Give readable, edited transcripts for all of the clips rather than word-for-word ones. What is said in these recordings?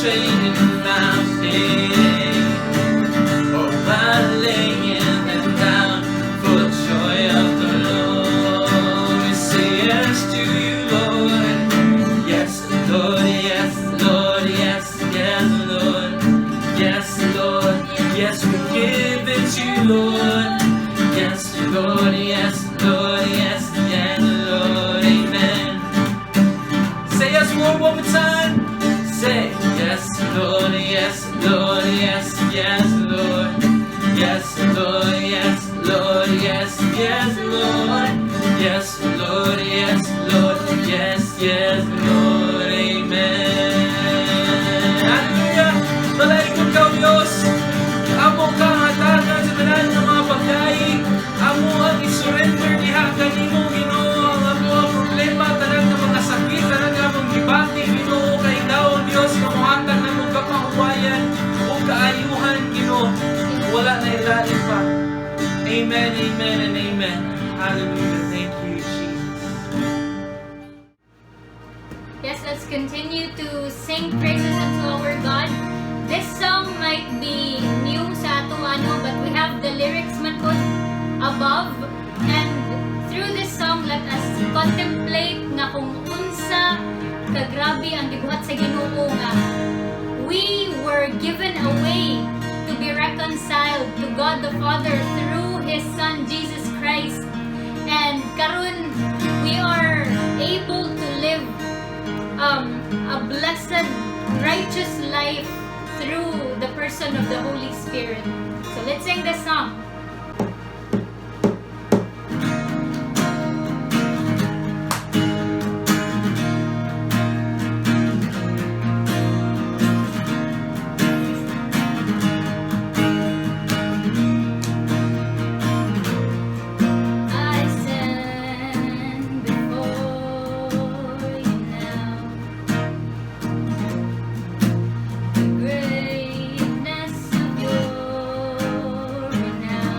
Chain in mountain or by laying them down for the joy of the Lord. We say yes to you, Lord. Yes, Lord, yes, Lord. Yes, Lord, yes, we give it to you, Lord. Yes, Lord, yes, Lord. Amen. Say yes, Lord, one more time. Say yes, Lord, yes, Lord. Yes, Lord, yes, Lord. Yes, Lord, yes, Lord. Amen. Hallelujah. Palaikon ka, O Diyos. Amo ka hatagan sa tanan ng mga pagdaig. Amo ang isurrender diha kanimo, Ginoo, ang amo ang problema, tanan ng mga sakit, tanan nga among gibati, Ginoo, kay ikaw ang Dios nga mohatag namo kapahuwayan ug kaayuhan, Ginoo. Wala na ilain pa. Amen, amen, and amen. Hallelujah. Thank you, Jesus. Yes, let's continue to sing praises unto our God. This song might be new sa atong ano, but we have the lyrics man pud above. And through this song, let us contemplate nga kung unsa kagrabe ang gibuhat sa Ginoo nga we were given a way to be reconciled to God the Father through His Son Jesus Christ. And karon we are able to live a blessed, righteous life through the person of the Holy Spirit. So let's sing this song. I stand before you now. The greatness of your renown.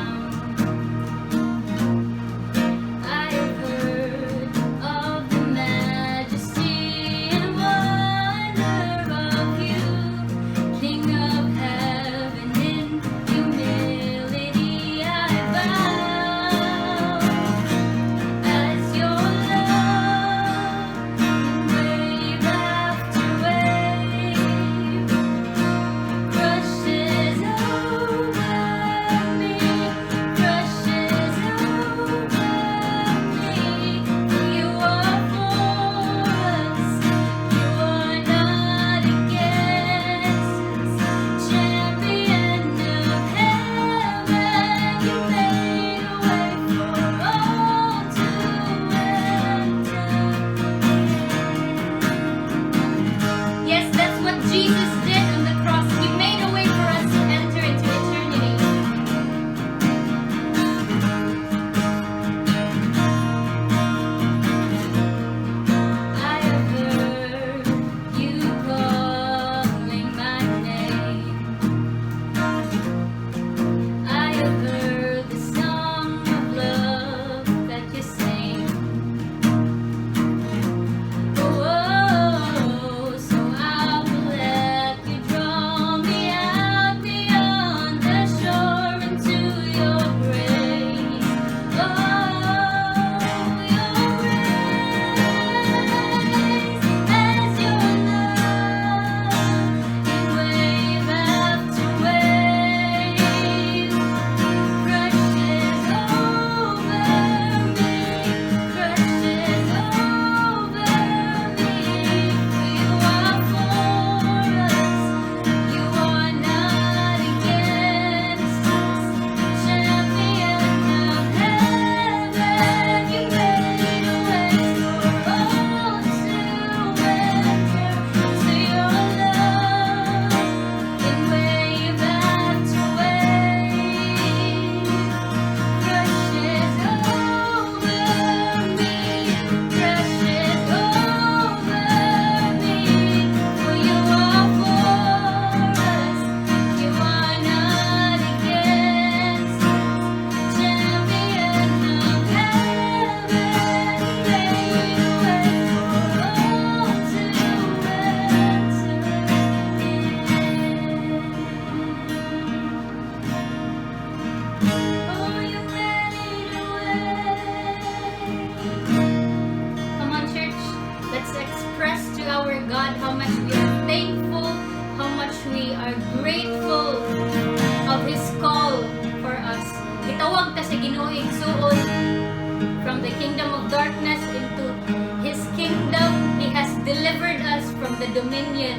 dominion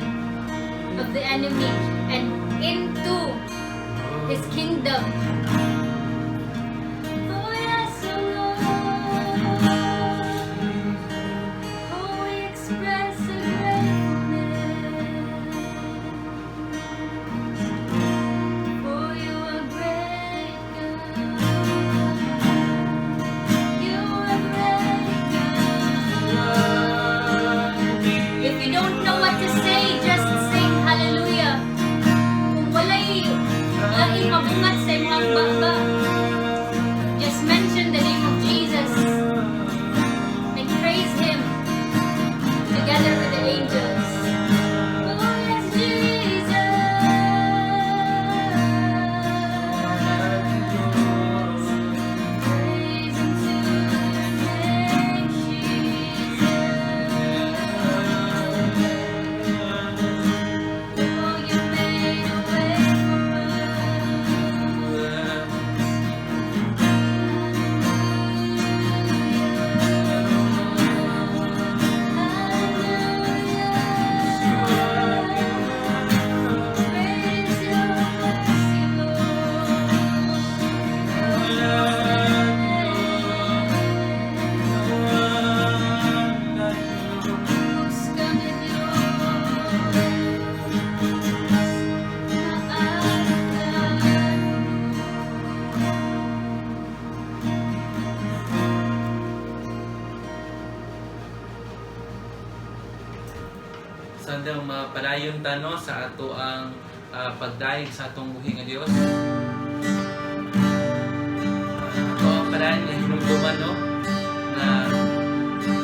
of the enemy and into His kingdom. Oh yes, oh Lord, oh, we express a gratefulness, for you are great God. You are great God. If you don't know what to say, just sing hallelujah. Kung walay laing mabungat sa imong baba, just mention the name of Jesus and praise Him together with the angels. Oh yes, Jesus. Praise unto your name, Jesus. Oh, you made a way for us. Hallelujah. Great is your mercy, Lord. Kubos ka nga Diyos, maayo ka. Sana mapadayon ta, no, sa ato ang pagdayeg sa atong buhi nga Dios. Ato ang padayon nga hinumduman, no, na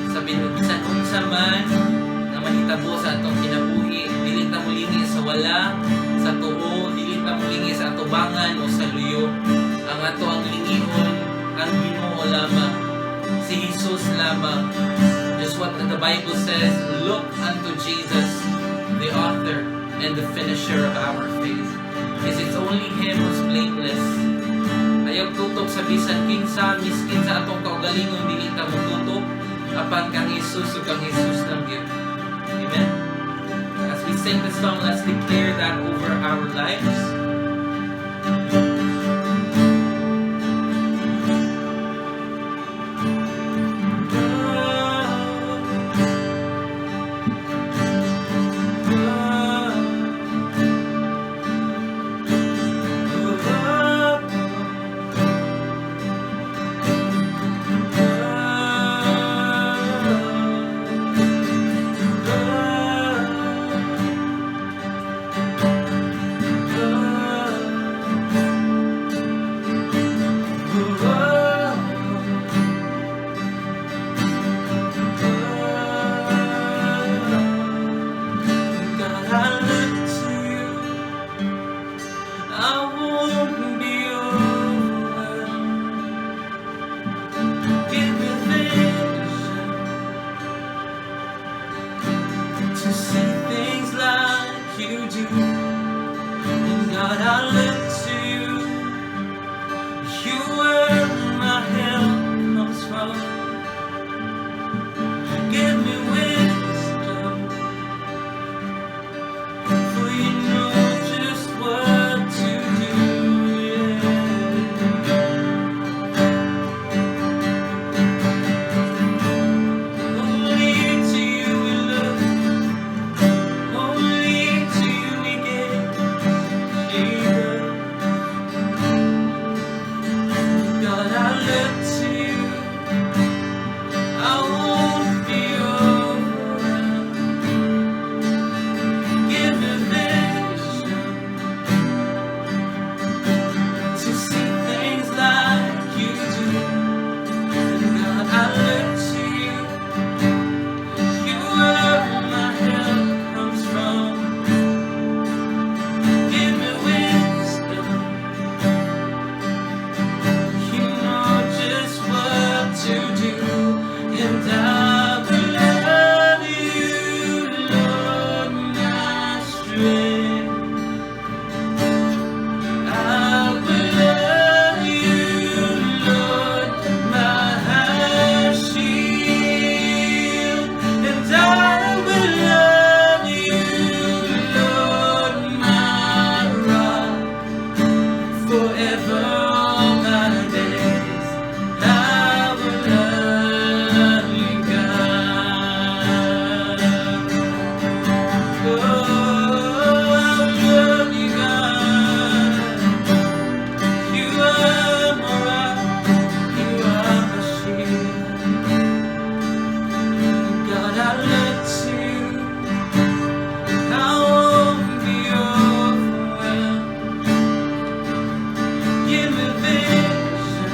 sa bisan unsa man nga mahitabo sa atong kinabuhi, dili ta mulingi sa wala, sa tuo, dili ta mulingi sa atubangan o sa luyo. Ang ato ang lingion, ang Ginoo lamang, si Jesus lamang. Just what the Bible says, "Look unto Jesus, the author and the finisher of our faith." Because it's only Him who's blameless. Ayaw tutok sa bisan kinsa, miskin sa atong kaugalingon, dili ta motutok apan kang Jesus ug kang Jesus lang gyud. Amen. As we sing the song, let's declare that over our lives. Forever all my days, I will love you, God. Oh, I will love you, God. You are my rock, you are my shield. God, I look to you. I won't be overwhelmed. Give me vision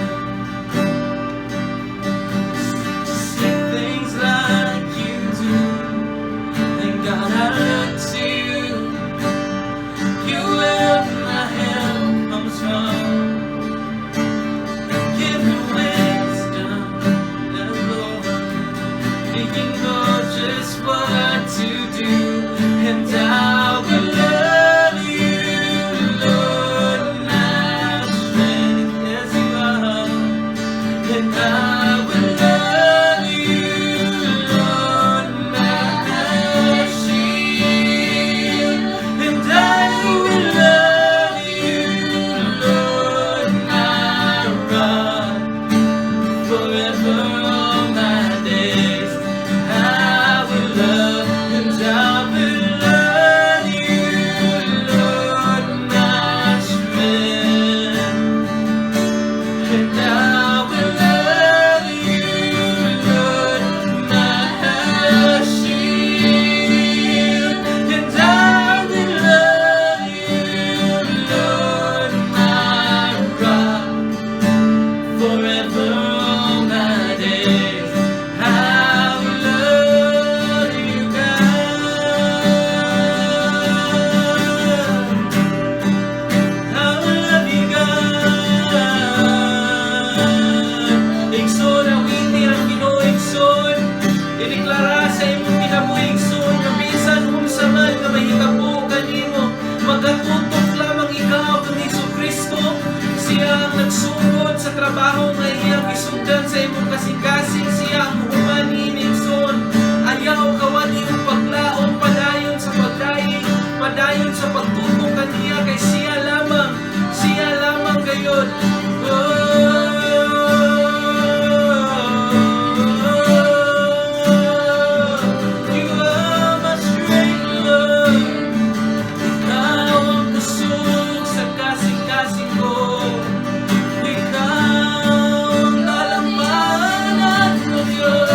to see things like you do. And God, I look to you. You where my help comes from. Give me wisdom, Lord. And you know just what to do. And I will love you, Lord, my strength as you are. And I will love you, Lord, my shield. And I will love you, Lord, my rock. Forever all my days, I will love and I will love you, Lord, my strength. And I will love you, Lord, my shield. And I will love you, Lord, my rock. Forever all my days, I will love you, God. I will love you, God. Igsoon, awiti ang Ginoo, igsoon. Ideklara sa imong kinabuhi, igsoon, nga bisan unsa man nga mahitabo kanimo, magatutok lamang ikaw kang Hesus Kristo. Siya ang nagsugod sa trabaho nga iyang gisugdan sa imong kasing-kasing. Siya ang human niini, igsoon. Ayaw kawali og paglaom, padayon sa pagdaig, padayon sa pagtutok kaniya kay siya lamang gayod. Oh, you are my strength, Lord. Ikaw ang kusog sa kasing-kasing ko. Ikaw ang dalampanan ng Diyos.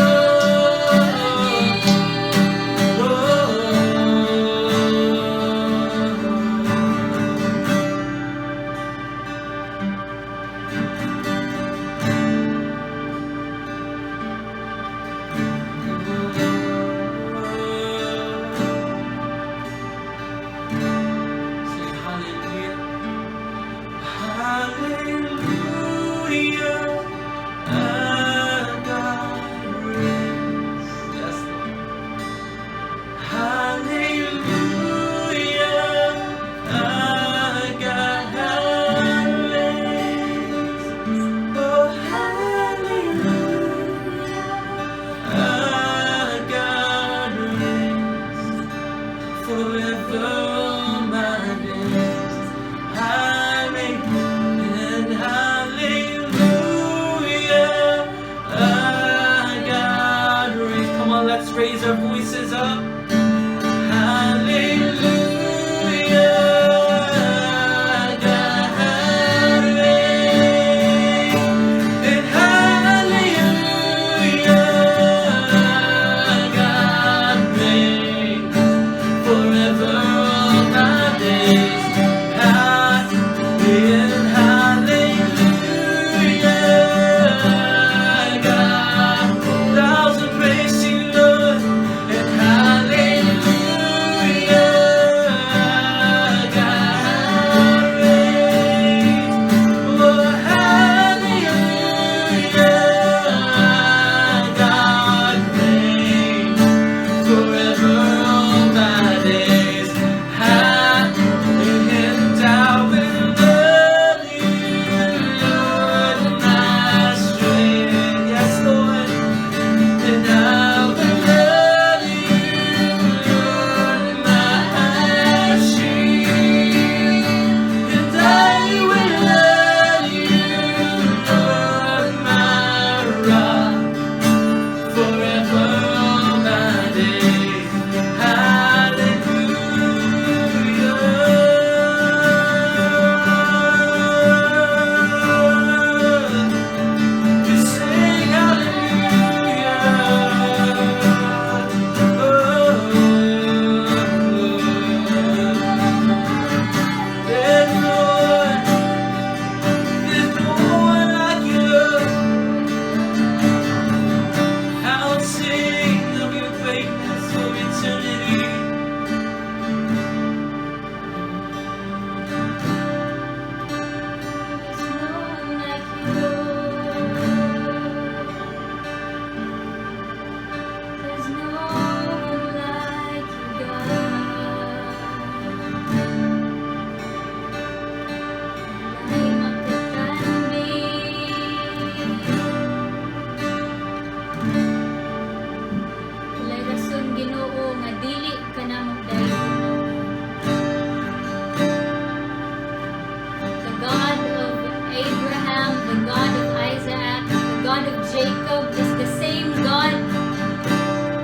Abraham, the God of Isaac, the God of Jacob is the same God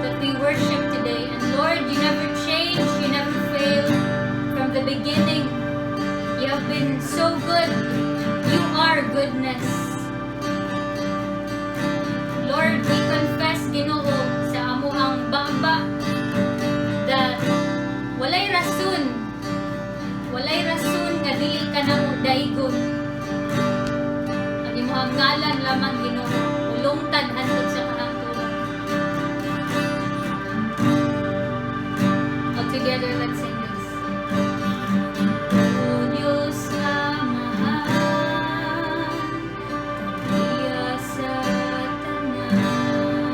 that we worship today. And Lord, you never change, you never fail. From the beginning, you have been so good. You are goodness. Lord, we confess, Ginoo, sa amuang baba that walay rason nga dili ka namo daygon. Ang imong ngalan lamang, Ginoo, ulungtad hantod sa kahangturan. All together, let's sing this. O Diyos Amahan, tag-iya sa tanan,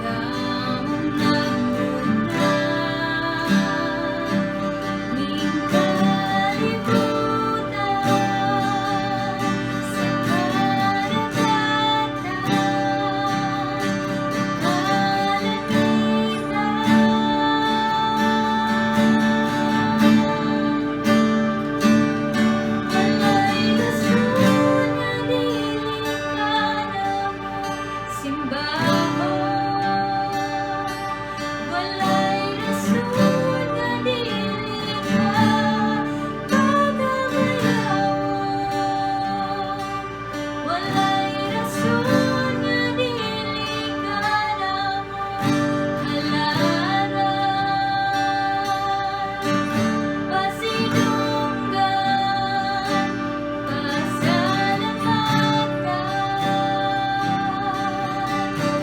Ikaw nagmuna ning kalibutan sa karagatan, kalangitan. Walay rason nga dili ka namo simbahon. Walay rason nga dili ka pagabayawon. Walay rason nga dili ka namo halaran. Pasidunggan, pasalamatan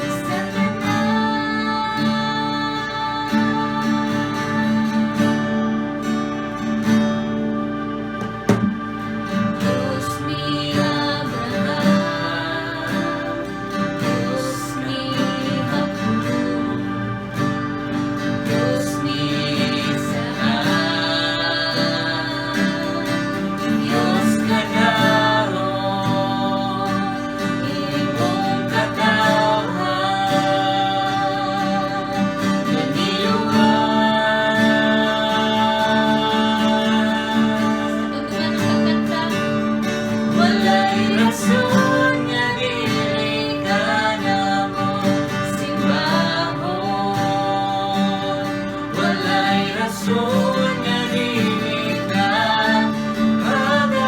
sa tanan. Diyos ni Abraham, Diyos ni Jacob, Diyos ni Isaac, Diyos kanaron, imong katawhan, ganiluhan. Sa tungtungan ng pagkanta, Walay rason nga dili ka namo simbahon. Walay rason nga dili ka pagabayawon.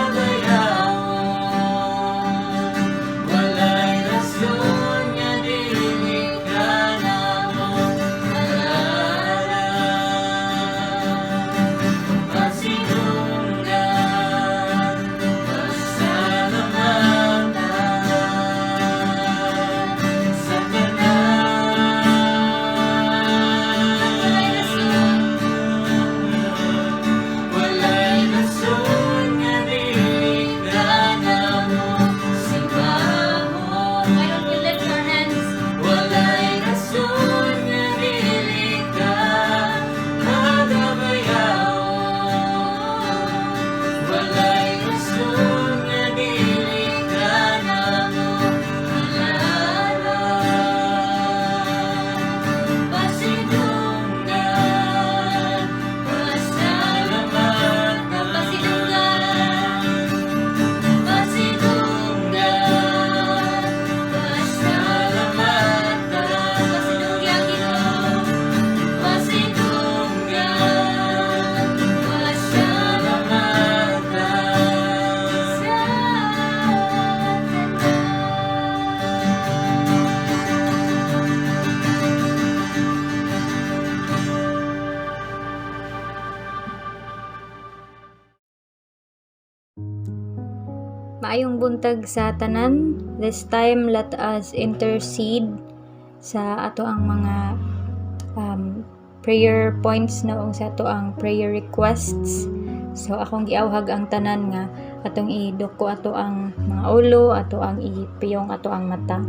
Walay rason nga dili ka namo halaran. Pasidunggan, pasalamatan sa tanan. Walay rason. Walay rason nga dili ka namo simbahon. Why don't we lift our hands? Walay rason nga dili ka pagabayawon. Walay rason nga dili ka namo halaran. Pasidunggan, pasalamatan. Pasidunggan. Pasidunggan, pasalamatan. Pasidunggan, Ginoo. Pasidunggan, pasalamatan. Sa tanan. Maayong buntag sa tanan. This time, let us intercede sa ato ang mga prayer points, no, sa ato ang prayer requests. So akong giawhag ang tanan nga atong iduko ato ang mga ulo, ato ang ipiyong ato ang mata.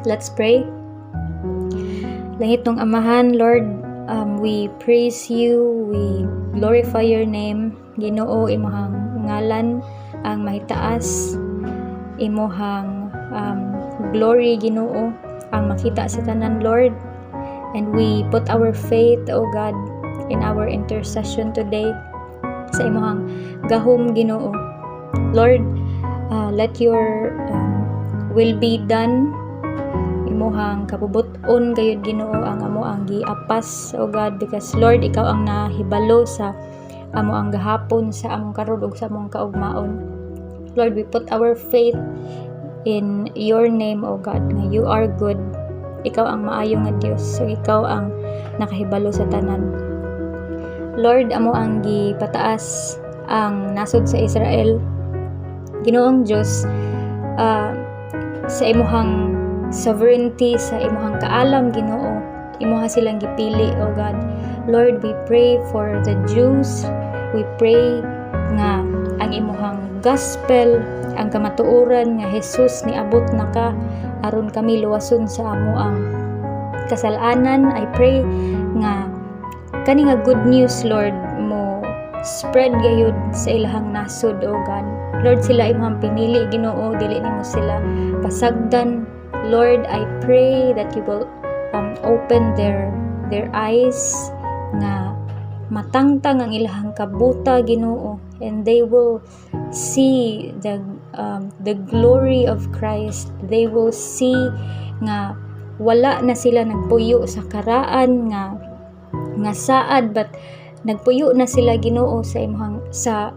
Let's pray. Langitnong Amahan, Lord, we praise you, we glorify your name. Ginoo, imong ngalan ang mahitaas, imuhang glory, Ginoo, ang makita sa tanan, Lord. And we put our faith, O God, in our intercession today sa imuhang gahom, Ginoo. Lord, let your will be done. Imuhang kabubut-on gayud, Ginoo, ang amo ang giapas, O God, because Lord, ikaw ang nahibalo sa amo ang gahapon, sa among karon ug sa among kaugmaon. Lord, we put our faith in your name, O God, nga you are good. Ikaw ang maayo nga Dios, so ikaw ang nakahibalo sa tanan. Lord, amo ang gipataas ang nasod sa Israel. Ginoong Dios, sa imuhang sovereignty, sa imuhang kaalam, Ginoo, imuha silang gipili, O God. Lord, we pray for the Jews. We pray nga ang imuhang gospel, ang kamatuoran nga Jesus niabot na ka aron kami luwason sa amo ang kasalanan. I pray nga kani nga good news, Lord, mo spread gayud sa ilahang nasod, O God. Lord, sila imong pinili, Ginoo, dili nimo sila pasagdan. Lord, I pray that you will open their eyes nga matangtang ang ilahang kabuta, Ginoo, and they will see the glory of Christ. They will see nga wala na sila nagpuyo sa karaan nga saad, but nagpuyo na sila, Ginoo, sa imong sa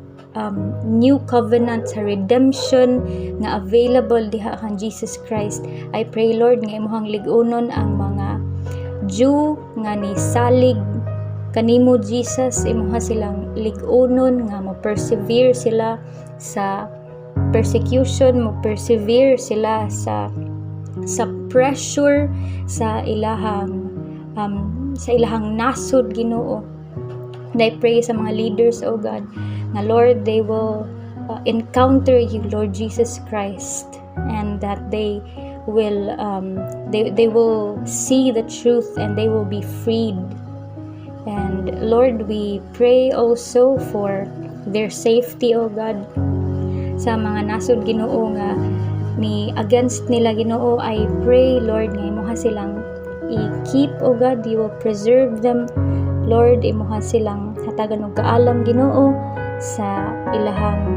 new covenant, sa redemption nga available diha kang Jesus Christ. I pray, Lord, nga imong lig-unon ang mga Jew nga ni salig kanimo, Jesus. Imuha silang lig-unon nga mo persevere sila sa persecution, mo persevere sila sa pressure sa ilahang nasod, Ginoo. And I pray sa mga leaders, oh God, nga Lord, they will encounter you, Lord Jesus Christ, and that they will see the truth and they will be freed. And Lord, we pray also for their safety, oh God, sa mga nasod, Ginoo, nga ni against nila, Ginoo. I pray, Lord, nga imuha silang i-keep, oh God. You will preserve them, Lord. Imuha silang hatagan og kaalam, Ginoo, sa ilahang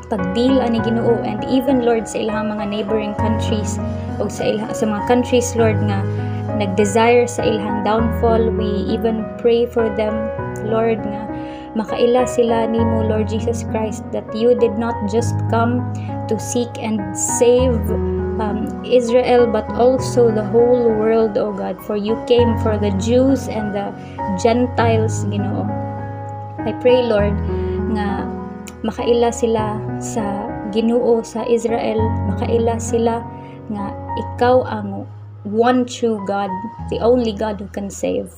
pagdeal ani, Ginoo, and even, Lord, sa ilahang mga neighboring countries o sa mga countries, Lord, nga nag-desire sa ilahang downfall. We even pray for them, Lord, nga makaila sila nimo, Lord Jesus Christ, that you did not just come to seek and save Israel but also the whole world, O God, for you came for the Jews and the Gentiles, Ginoo. I pray, Lord, nga makaila sila sa Ginoo sa Israel, makaila sila nga ikaw ang one true God, the only God who can save.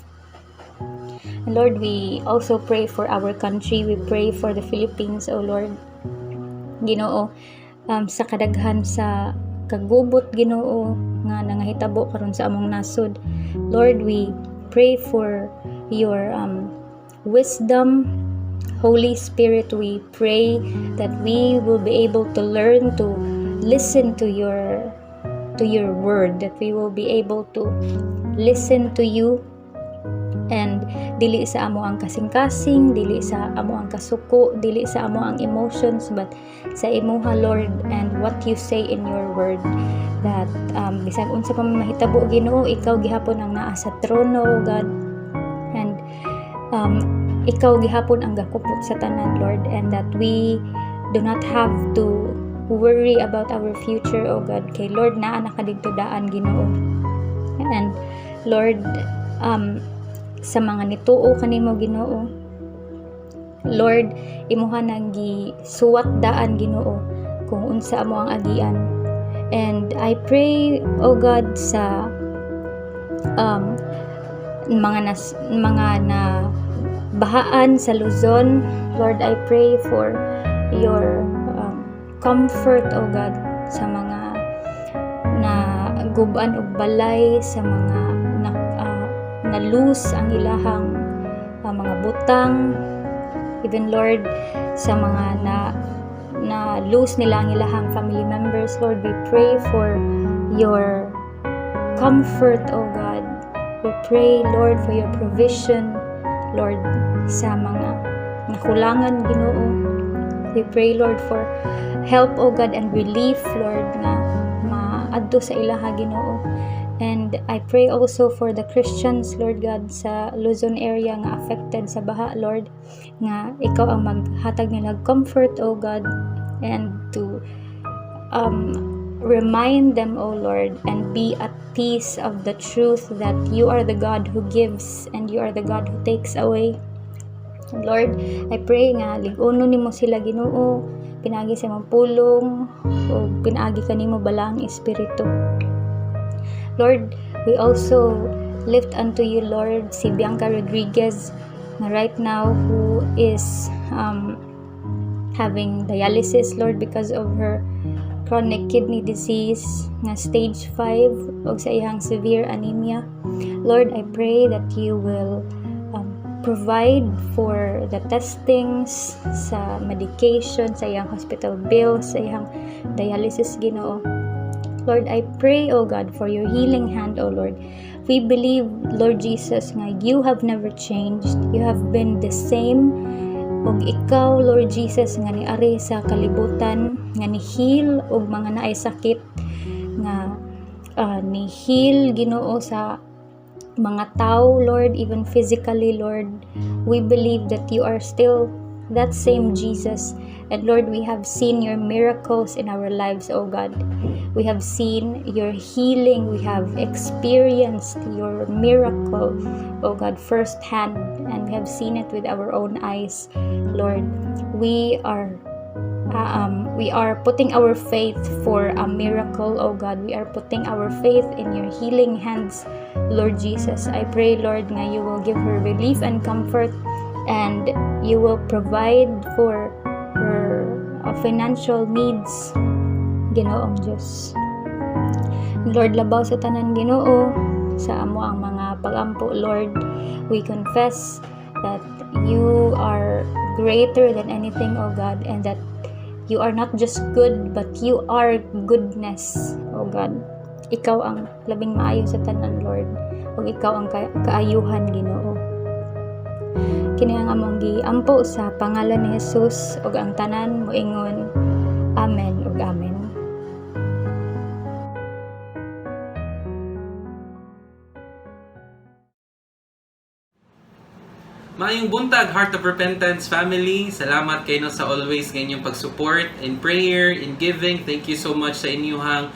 And Lord, we also pray for our country. We pray for the Philippines, O Lord. Ginoo, sa kadaghan sa kagubot, Ginoo, nga nangahitabo karon sa among nasod. Lord, we pray for your wisdom. Holy Spirit, we pray that we will be able to learn to listen to your word, that we will be able to listen to you and dili sa amo ang kasing-kasing, dili sa amo ang kasuko, dili sa amo ang emotions, but sa imuha, Lord, and what you say in your word, that bisan unsa pa man mahitabo, Ginoo, ikaw gihapon ang naa sa trono, O God, and ikaw gihapon ang gakupot sa tanan, Lord, and that we do not have to worry about our future, O God, kay Lord, naa na ka didto daan, Ginoo. And Lord, sa mga nituo kanimo, Ginoo, Lord, imuha nang gisuwat daan, Ginoo, kung unsa amo ang agian. And I pray, O God, sa mga na bahaan sa Luzon. Lord, I pray for your comfort, O God, sa mga na guban og balay, sa mga na lose ang ilahang mga butang, even, Lord, sa mga na lose nila ang ilahang family members. Lord, we pray for your comfort, O God. We pray, Lord, for your provision, Lord, sa mga nakulangan, Ginoo. We pray, Lord, for help, O God, and relief, Lord, nga maadto sa ilaha, Ginoo. And I pray also for the Christians, Lord God, sa Luzon area nga affected sa baha, Lord, nga ikaw ang maghatag nila comfort, O God, and to remind them, O Lord, and be at peace of the truth that you are the God who gives and you are the God who takes away. Lord, I pray nga lig-unon nimo sila, Ginoo, pinaagi sa imong pulong o pinaagi kanimo Balaang Espiritu. Lord, we also lift unto you, Lord, si Bianca Rodriguez na right now who is having dialysis, Lord, because of her chronic kidney disease nga stage 5 og sa iyang severe anemia. Lord, I pray that you will provide for the testings, sa medication, sa iyang hospital bills, sa iyang dialysis, Ginoo. Lord, I pray, O God, for your healing hand, O Lord. We believe, Lord Jesus, nga you have never changed. You have been the same. Ug ikaw, Lord Jesus, nga niari sa kalibutan, nga ni-heal og mga naay sakit, nga ni-heal, Ginoo, sa mga tao, Lord, even physically, Lord. We believe that you are still that same Jesus. And Lord, we have seen your miracles in our lives, O God. We have seen your healing. We have experienced your miracle, O God, firsthand. And we have seen it with our own eyes, Lord. We are putting our faith for a miracle, oh God. We are putting our faith in your healing hands, Lord Jesus. I pray, Lord, nga you will give her relief and comfort and you will provide for her financial needs, Ginoong Diyos. Lord, labaw sa tanan, Ginoo, sa amo ang mga pagampo, Lord, we confess that you are greater than anything, O God, and that you are not just good, but you are goodness, O God. Ikaw ang labing maayo sa tanan, Lord, ug ikaw ang kaayuhan, Ginoo. Kini ang among giampo sa pangalan ni Jesus, ug ang tanan moingon, Amen ug Amen. Maayong buntag, Heart of Repentance family. Salamat kayo sa always nga inyong pag-support in prayer, in giving. Thank you so much sa inyong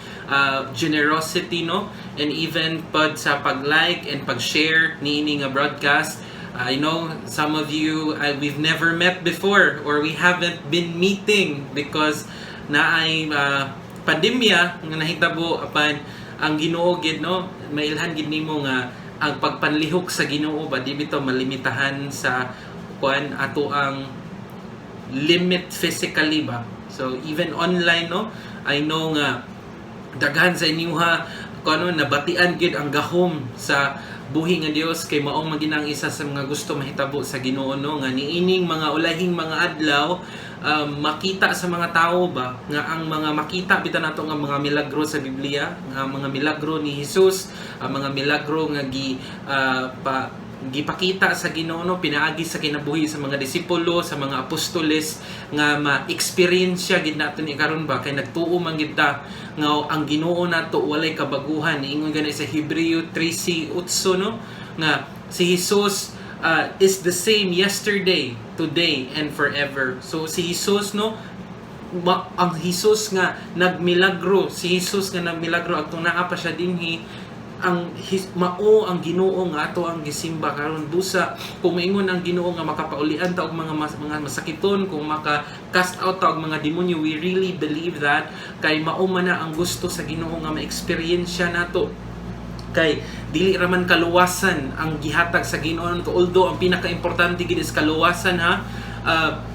generosity, no? And even pod sa pag-like and pag-share niini nga broadcast. I know some of you we've never met before or we haven't been meeting because naay pandemya nga nahitabo, apan ang Ginoo gid, no, mailhan gid nimo nga ang pagpanlihok sa Ginoo ba, di bitaw malimitahan sa kuan, ato ang limit physically ba. So even online, no, I know nga daghan sa inyuha kuno nabatian gid ang gahom sa buhi nga Dios, kay maong maginang isa sa mga gusto mahitabo sa Ginoo, no, nga niining mga ulahing mga adlaw, makita sa mga tao ba nga ang mga makita bitaw nato nga mga milagro sa Biblia, nga mga milagro ni Jesus, ang mga milagro nga gi pa gipakita sa Ginoo, no, pinaagi sa kinabuhi sa mga disipulo, sa mga apostoles, nga ma-experience gid nato ni karon ba, kay nagtuo man gid ta nga ang Ginoo nato walay kabaguhan. Niingon gani sa Hebreo 13:8, no, nga si Jesus is the same yesterday, today and forever. So si Jesus, no, ang Jesus nga nagmilagro, si Jesus nga nagmilagro atong naa pa siya dinhi, ang his, mao ang Ginoo nga ato ang gisimba karon. Busa kung maingon ang Ginoo nga makapaulian ta og mga masakiton, kung maka cast out ta og mga demonyo, we really believe that, kay mao man na ang gusto sa Ginoo nga ma-experience nato, kay dili raman kaluwasan ang gihatag sa Ginoo nato, although ang pinakaimportante gid is kaluwasan, ha.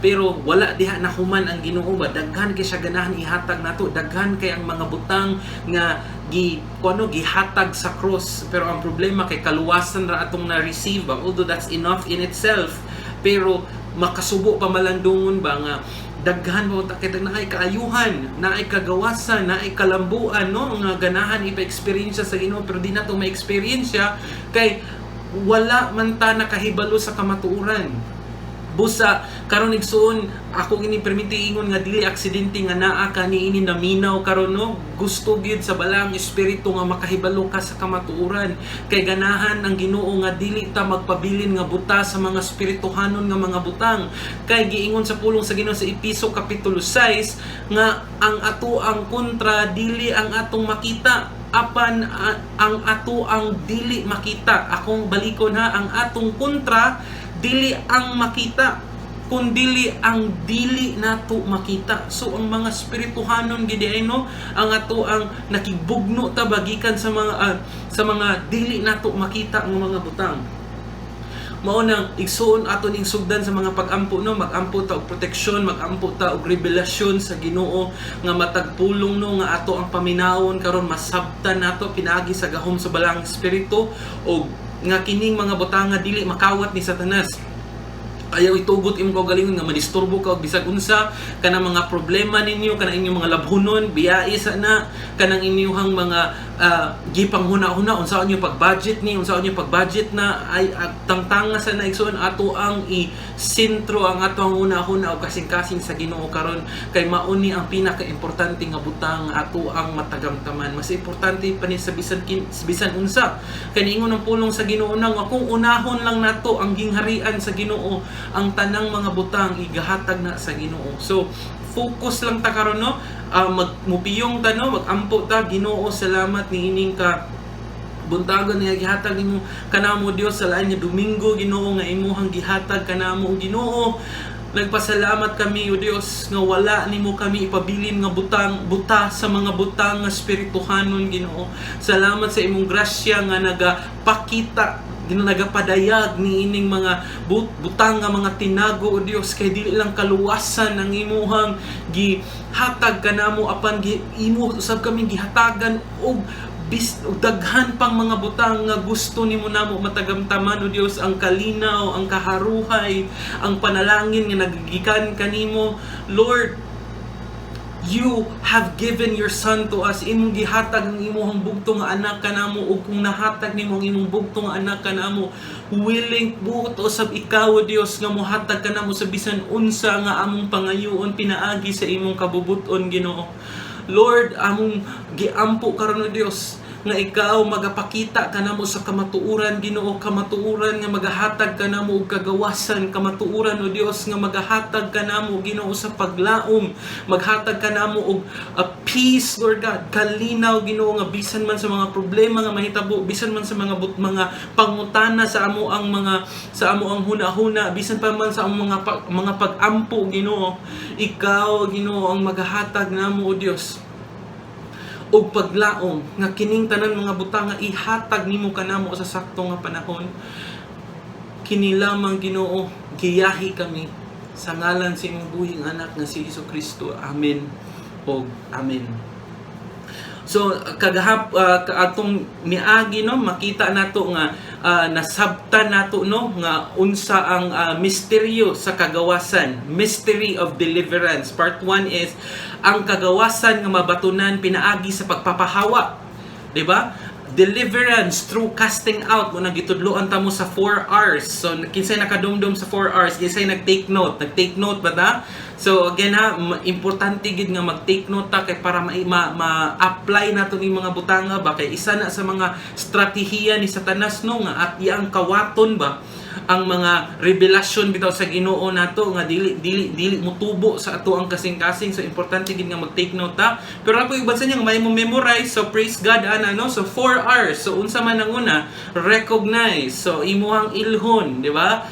Pero wala diha nahuman ang Ginoo ba. Daghan kay siya ganahan ihatag nato, daghan kay ang mga butang nga gi kuno gihatag sa cross, pero ang problema kay kaluwasan ra atong na-receive ba, although that's enough in itself, pero makasubo pa malandungon ba nga daghan mo ta kay naay kaayuhan, naay kagawasan, naay kalambuan, no, nga ganahan ipa-experience sa Ginoo, pero di nato ma-experience kay wala man ta nakahibalo sa kamatuoran. Busa karon, igsuon, ako gini permiti ingon nga dili aksidente nga naa ka niini naminaw karon, no? Gusto gyud sa Balaang Espiritu nga makahibalo ka sa kamatuoran kay ganahan ang Ginoo nga dili ta magpabilin nga buta sa mga espirituhanon nga mga butang, kay giingon sa pulong sa Ginoo sa Epeso kapitulo 6 nga ang ato ang kontra dili ang atong makita apan ang ato ang dili makita. Akong balikon ha, ang atong kontra dili ang makita kundili ang dili nato makita. So ang mga espirituhanon gid ay, no, ang ato ang nakigbugno ta bagikan sa mga dili nato makita nga mga butang. Mao nang, igsuon, ato ning sugdan sa mga pag-ampo, no? Mag-ampo ta og proteksyon, mag-ampo ta og rebelasyon sa Ginoo nga matag pulong, no, nga ato ang paminawon karon masabtan nato pinaagi sa gahom sa Balaang Espiritu og nga kining mga butanga dili makawat ni Satanas. Ayaw itugot imong kaugalingon nga madisturbo ka og bisag unsa. Kanang mga problema ninyo, kanang inyong mga labhunon, biyai sa na kanang inyong mga gipanghuna-huna unsaon niyo pag-budget ni, unsaon niyo pag-budget na ay tangtanga sa na, igsuon. Ato ang i-sentro ang ato ang huna-huna og kasing-kasing sa Ginoo karon kay mao ni ang pinaka-importante nga butang ato ang matagamtaman. Mas importante pa ni sa bisan unsa, kay niingon ang pulong sa Ginoo na nga kung unahon lang nato ang gingharian sa Ginoo, ang tanang mga butang igahatag na sa Ginoo. So focus lang ta karon, no? Magmupiyong ta, no? Magampo ta. Ginoo, salamat niining ka buntagon nga gihatag nimo kanamo, Dios, sa lain nga Domingo, Ginoo, nga imuhang gihatag kanamo. Ginoo, nagpasalamat kami, o Dios, nga wala nimo kami ipabilin nga butang buta sa mga butang nga espirituhanon. Ginoo, salamat sa imong grasya nga nagapakita, Ginoo, nagapadayag niining mga butang nga mga tinago, o Dios, kay dili lang kaluwasan ang imuhang gihatag kanamo apan imo usab kami gihatagan og daghan pang mga butang nga gusto nimo namo matagamtaman, o Dios, ang kalinaw, ang kaharuhay, ang panalangin nga nagagikan kanimo. Lord, you have given your Son to us. Imong gihatag ang imong bugto nga anak kanamo, ug kung nahatag nimo ang imong bugto nga anak kanamo, willing buot usab ikaw, o Dios, nga mohatag kanamo sa bisan unsa nga among pangayoon pinaagi sa imong kabubut-on, Ginoo. Lord, among giampo karon, o Dios, nga ikaw magapakita kanamo sa kamatuoran, Ginoo, kamatuoran nga magahatag kanamo og kagawasan, kamatuoran, o Dios, nga magahatag kanamo, Ginoo, sa paglaom, maghatag kanamo og peace, Lord God, kalinaw, Ginoo, nga bisan man sa mga problema nga mahitabo, bisan man sa mga pangutana sa amo ang huna-huna, bisan pa man sa among mga pag-ampo, Ginoo, ikaw, Ginoo, ang magahatag namo, o Dios, og paglaom nga kining tanan mga butang nga ihatag nimo kanamo sa sakto nga panahon. Kini lamang, Ginoo, giyahi kami sa ngalan sa imong buhing anak nga si Hesus Kristo. Amen og amen. So kagahap atong miagi, no, makita nato nga nasabtan nato, no, nga unsa ang misteryo sa kagawasan, mystery of deliverance. Part 1 is ang kagawasan nga mabatunan pinaagi sa pagpapahawa, di ba? Deliverance through casting out mo na gitudloan ta mo sa 4 R's. So kinsay nakadumdum sa 4 R's? Kinsay nag-take note? Nag-take note ba ta? So again ha, importante gid nga mag-take note ta kay para ma-apply nato ning mga butanga ba, kay isa na sa mga estratehiya ni Satanas, no, nga at iyang kawaton ba ang mga revelasyon bitaw sa Ginoo nato nga dili dili dili mutubo sa ato ang kasing-kasing. So importante gid nga mag-take note ta, pero ako iban sa inyo nga may mo memorize, so praise God ana, no? So 4 R's. So unsa man ang una? Recognize. So imuhang ilhon, di ba?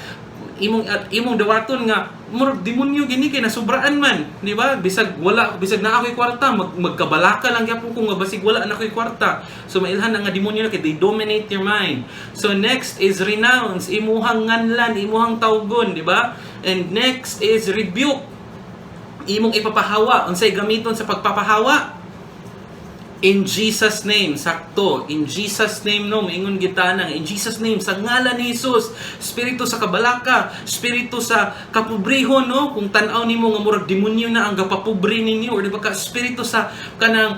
Imong at imong dawaton nga murag demonyo gini kay nasubraan man, di ba? Bisag wala, bisag naa ako'y kwarta, magkabalaka lang gyapon ko nga basig wala na ako'y kwarta. So mailhan na nga demonyo na kay they dominate your mind. So next is renounce, imuhang nganlan, imuhang tawgon, di ba? And next is rebuke, imong ipapahawa. Unsay gamiton sa pagpapahawa? In Jesus' name, sakto. In Jesus' name, no, maingon kita nang in Jesus' name, sa ngalan ni Jesus, spirito sa kabalaka, spirito sa kapobrehon, no, kung tan-aw nimo nga murag demonyo na ang gapapobre ninyo or di ba ka spirito sa kanang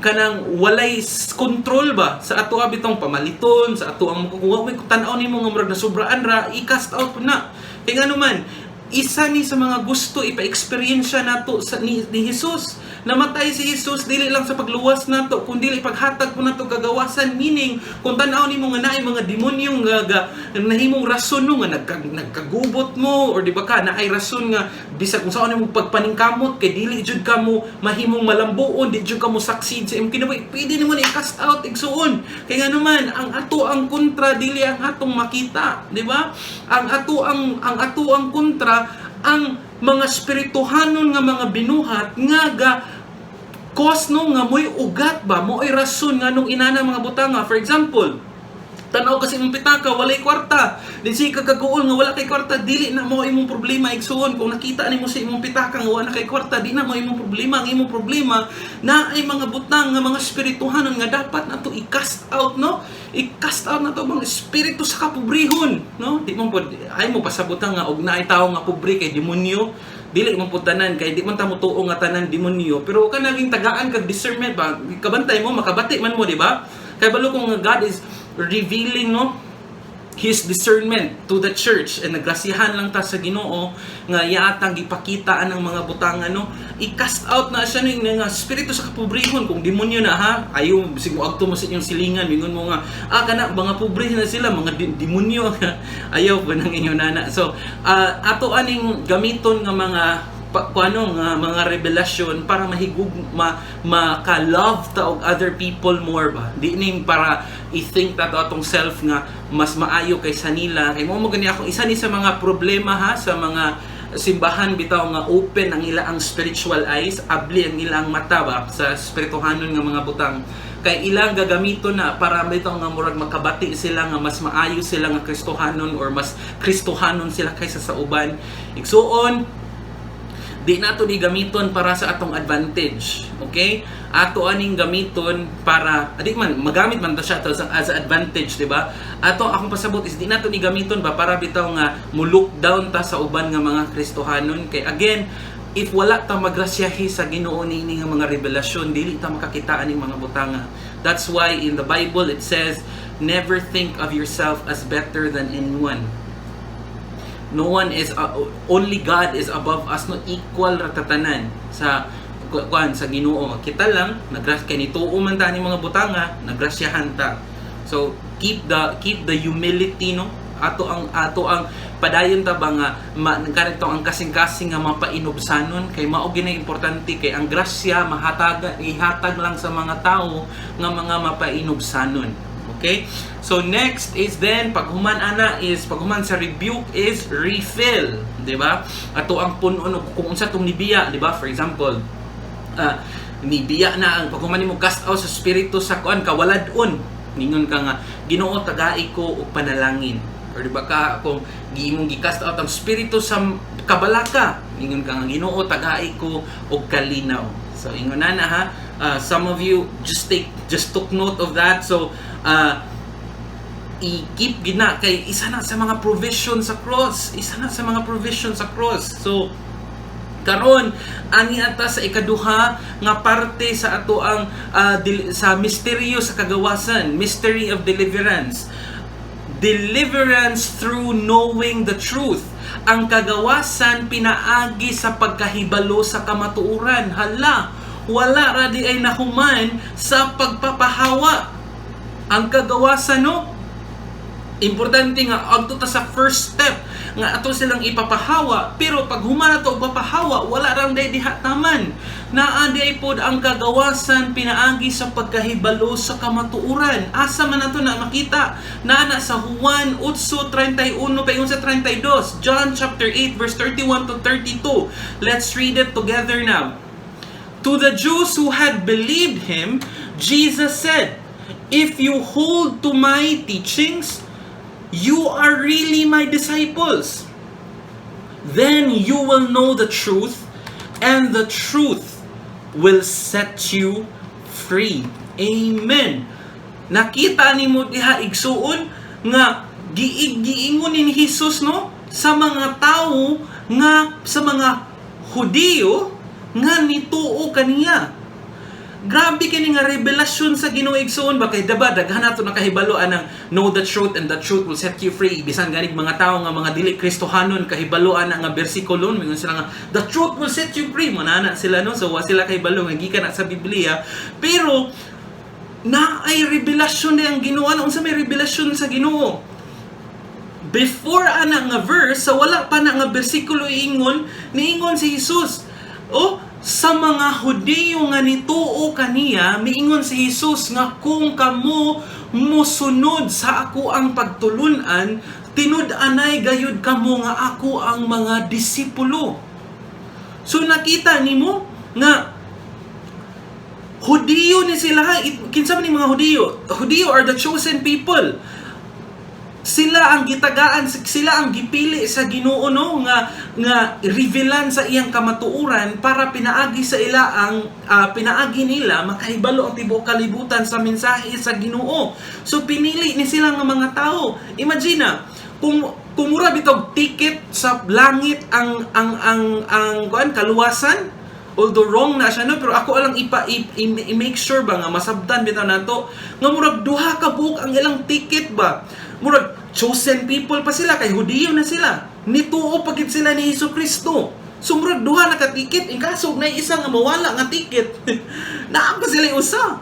Kanang walay control ba sa ato bitong pamaliton, sa ato ang kung wa tan-aw nimo nga murag nasubraan ra, i-cast out po na. Kay ngano man, isa ni sa mga gusto ipa-experience nato sa ni Jesus. Namatay si Jesus dili lang sa pagluwas nato, kundi paghatag po nato kagawasan, meaning kung tan-aw nimo nga naay mga demonyo nga nahimong rason no nga nagkagubot mo, or di ba ka naay rason nga bisag kung saan nimo pagpaningkamot kay dili jud ka mo mahimong malambuon, di jud ka mo succeed sa imong kinabuhi, pwede nimo na i-cast out, igsuon. Kay ngano man, ang ato ang kontra dili ang atong makita, di ba? Ang ato ang kontra ang mga espirituhanon nga mga binuhat nga ga cause no nga mo'y ugat ba, mo'y rason nga nung inana mga butanga. For example, tanaw kasi imong pitaka, walay kwarta. Di siya kagaguol nga wala kay kwarta, dili na mo imong problema, igsuon. Kung nakita nimo sa imong pitaka nga wala kay kwarta, di na mo imong problema. Ang imong problema na ay mga butang nga mga espirituhanon nga dapat nato i-cast out, no? I-cast out na to mga espiritu sa kapobrehon, no? Di mo pod ay mo pasabutan nga og naay tawo nga pobre kay demonyo. Dili mo pud tanan, kay di man ta motuo nga tanan demonyo, pero ka naging tagaan kag discernment ba, kabantay mo, makabati man mo, di ba? Kay balo kung nga God is revealing, no, His discernment to the church, and nagrasyahan lang ta sa Ginoo nga yatang gipakita ang mga butang, ano, i-cast out na siya ning nga espiritu sa kapobrehon kung demonyo na, ha. Ayo bisig mo agto mo sa inyong silingan, mingon mo nga, "Ah, kana mga pobre na sila, mga demonyo." Ayaw pa nang inyo nana. So ato aning gamiton nga mga kuano nga mga revelasyon para mahigug ma maka-love ta og other people more ba. Di ni para i-think ta to atong self nga mas maayo kaysa nila. Kay mo gani akong isa ni sa mga problema, ha, sa mga simbahan bitaw nga open ang ila ang spiritual eyes, abli ang ilang mata ba sa espirituhanon nga mga butang, kay ilang gagamiton na para bitaw nga murag makabati sila nga mas maayo sila nga Kristohanon or mas Kristohanon sila kaysa sa uban. Igsuon, di nato ni gamiton para sa atong advantage. Okay? Ato aning gamiton para adi man magamit man to siya to as advantage, di ba? Ato akong pasabot is di nato ni gamiton ba para bitaw nga mo look down ta sa uban nga mga Kristohanon. Kay again, if wala ta magrasyahi sa Ginoo niini nga mga revelasyon, dili ta makakita aning mga butanga. That's why in the Bible it says, "Never think of yourself as better than anyone." No one is only God is above us, no? Equal ra ta tanan sa kuan sa Ginoo. Kita lang nagras kay nituo man ta ni mga butanga, nagrasyahan ta. So keep the humility, no? Ato ang padayon ta ba nga kanito ang kasing-kasing nga mapainubsanon, kay mao gina importante, kay ang grasya mahatag, ihatag lang sa mga tao nga mga mapainubsanon. Okay? So next is then paghuman ana is paghuman sa rebuke is refill, di ba? Ato ang puno kung unsa tong nibiya, di ba? For example, nibiya na ang paghuman nimo cast out sa spirito sa kuan kawalad-on. Ningon ka nga, "Ginoo, tagai ko og panalangin." Or di ba ka kung giimong gi-cast out ang spirito sa kabalaka, ningon ka nga, "Ginoo, tagai ko og kalinaw." So ingon na na, ha. Some of you just took note of that. So i-keep gina kay isa na sa mga provision sa cross, isa na sa mga provision sa cross. So karon ani ata sa ikaduha nga parte sa ato ang sa misteryo sa kagawasan, mystery of deliverance, deliverance through knowing the truth. Ang kagawasan pinaagi sa pagkahibalo sa kamatuoran. Hala, wala ra di ay nahuman sa pagpapahawa ang kagawasan, no? Importante nga agto ta sa first step nga ato silang ipapahawa, pero pag human ato og papahawa, wala rang day diha taman. Naa di ay pod ang kagawasan pinaagi sa pagkahibalo sa kamatuoran. Asa man nato na makita? Naa na sa Juan 8:31 paingon sa 32. John chapter 8 verse 31 to 32. Let's read it together now. To the Jews who had believed him, Jesus said, "If you hold to my teachings, you are really my disciples. Then you will know the truth, and the truth will set you free." Amen. Nakita nimo diha, igsuon, nga giingon ni Jesus, no, sa mga tawo nga sa mga Hudiyo nga nituo kaniya. Grabe kini nga revelasyon sa Ginoo, igsuon ba, kay diba daghan nato nakahibalo anang "Know the truth and the truth will set you free." Bisan ganig mga tawo nga mga dili Kristohanon, kahibalo ana nga bersikulo. Mingon sila nga "The truth will set you free," manana sila, no? So wa sila kahibalo nga gikan na sa Biblia, pero na ay revelasyon na ang Ginoo. Ano, unsa may revelasyon sa Ginoo before ana nga verse? Sa wala pa na nga bersikulo ingon, niingon si Jesus, oh, sa mga Hudiyo nga nituo kaniya, miingon si Jesus nga kung kamo musunod sa ako ang pagtulunan, tinud-anay gayud kamo nga ako ang mga disipulo. So nakita nimo nga Hudiyo ni sila, ha. Kinsa man ni mga Hudiyo? Hudiyo are the chosen people. Sila ang gitagaan, sila ang gipili sa Ginoo, no, nga nga revealan sa iyang kamatuoran para pinaagi sa ila ang pinaagi nila makahibalo ang tibuok kalibutan sa mensahe sa Ginoo. So pinili ni sila nga mga tao. Imagine na kung mura bitog ticket sa langit ang kuan, kaluwasan. Although wrong na siya, no, pero ako lang ipa i-make sure ba nga masabtan bitaw nato nga murag duha ka buok ang ilang ticket ba. Murag chosen people pa sila kay Hudiyo na sila, nituo pa gid sila ni Hesus Kristo. So murag duha na ka ticket. In kaso na isa nga mawala nga ticket, naa pa sila usa.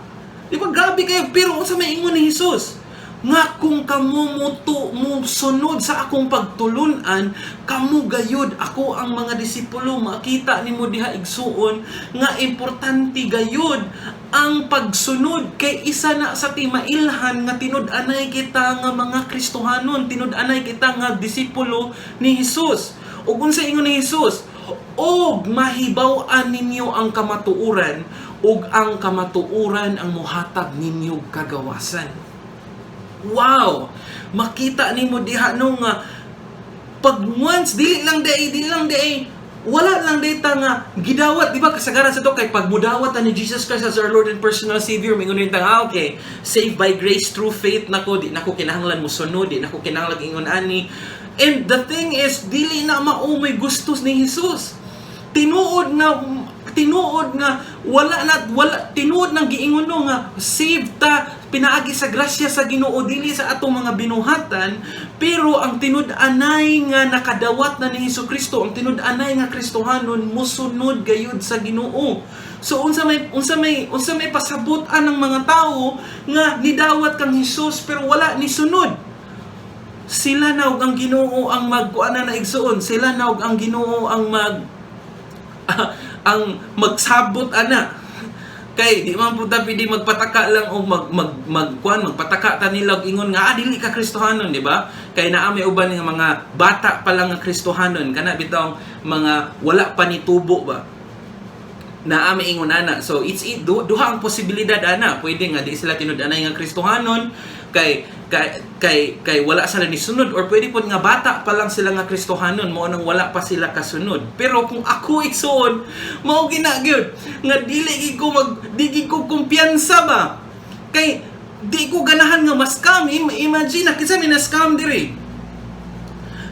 Di ba grabe kayo? Pero unsa may ingon ni Hesus? Nga kung kamo mo mo sunod sa akong pagtulunan, kamo gayud ako ang mga disipulo. Makita nimo diha, igsuon, nga importante gayud ang pagsunod kay isa na sa timailhan nga tinud-anay kita nga mga Kristohanon, tinud-anay kita nga disipulo ni Hesus. Ug unsa ingon ni Hesus? "Og mahibaw-an ninyo ang kamatuoran, ug ang kamatuoran ang muhatag ninyo kagawasan." Wow! Makita nimo diha, no, nga pag once dili lang diay wala lang data nga gidawat, di ba? Kasagaran sa to kay pag mudawat ta ni Jesus Christ as our Lord and personal Savior, mingon ta, "Ah, okay, saved by grace through faith nako, di nako kinahanglan mo sunod, di nako kinahanglan ingon ani." And the thing is, dili na mao may gustos ni Jesus. Tinuod nga, tinuod nga wala na wala, tinuod nang giingon, no, nga save ta pinaagi sa grasya sa Ginoo, dili sa atong mga binuhatan. Pero ang tinud-anay nga nakadawat na ni Hesus Kristo, ang tinud-anay nga Kristohanon, musunod gayud sa Ginoo. So unsa may pasabot ang mga tawo nga nidawat kang Hesus pero wala ni sunod? Sila na ug ang Ginoo ang magkuan na, igsuon. Sila na ug ang Ginoo ang magsabot ana, kay di man pud ta pwede magpataka lang o mag mag magkuan, magpataka ta nila og ingon nga, "Ah, dili ka Kristohanon," di ba? Kay naa may uban nga mga bata pa lang nga Kristohanon, kana bitawng mga wala pa ni tubo ba, naa may ingon ana. So it's it, duha ang posibilidad ana. Pwede nga di sila tinud-anay nga Kristohanon kay wala sila ni sunod, or pwede pod nga bata pa lang sila nga Kristohanon, mao nang wala pa sila kasunod. Pero kung ako, igsuon, mao gina gyud nga dili gid ko kumpiyansa ba, kay di ko ganahan nga ma-scam. Imagine na kinsa may na-scam diri,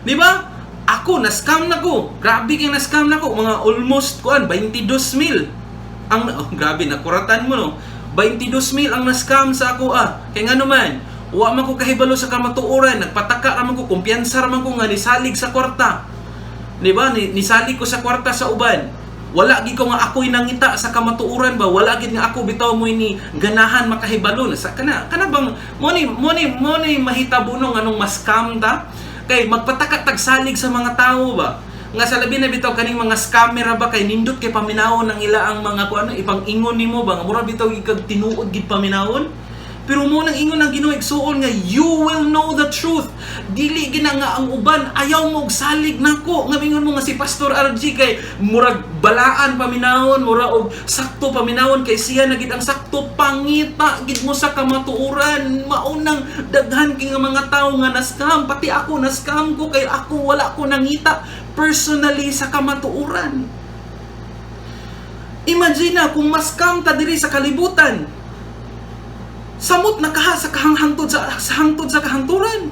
di ba? Ako, na-scam na ko. Grabe kay na-scam na ko. Mga almost kuan 22 mil. Ang oh, grabe nakuratan mo, no. 22 mil ang na-scam sa ako, ah. Kay ngano man, wa man ko kahibalo sa kamatuoran, nagpataka ra man ko, kumpiyansa ra man ko nga nisalig sa kwarta. Di ba? Nisalig ko sa kwarta sa uban. Wala gid ko nga ako'y nangita sa kamatuoran ba, wala gid nga ako bitaw mo ni ganahan makahibalo na sa kana kana bang mo ni mahitabo, no, nganong ma-scam ta, kay magpataka tagsalig sa mga tao ba, nga sa labi na bitaw kaning mga scammer ra ba, kay nindot kay paminawon ang ila ang mga kuano, ipang-ingon nimo ba nga mura bitaw gikag tinuod gid paminawon. Pero mo nang ingon ang Ginoo, igsuon, nga "You will know the truth." Dili gina nga ang uban ayaw mo og salig nako. Nga mingon mo nga si Pastor RG kay murag balaan paminawon, mura og sakto paminawon, kay siya na gid ang sakto. Pangita gid mo sa kamatuoran. Maunang daghan kay nga mga tawo nga na-scam, pati ako na-scam ko, kay ako wala ko nangita personally sa kamatuoran. Imagine na kung ma-scam ta diri sa kalibutan, samot na kaha sa kahanghangtod sa hangtod sa kahangturan.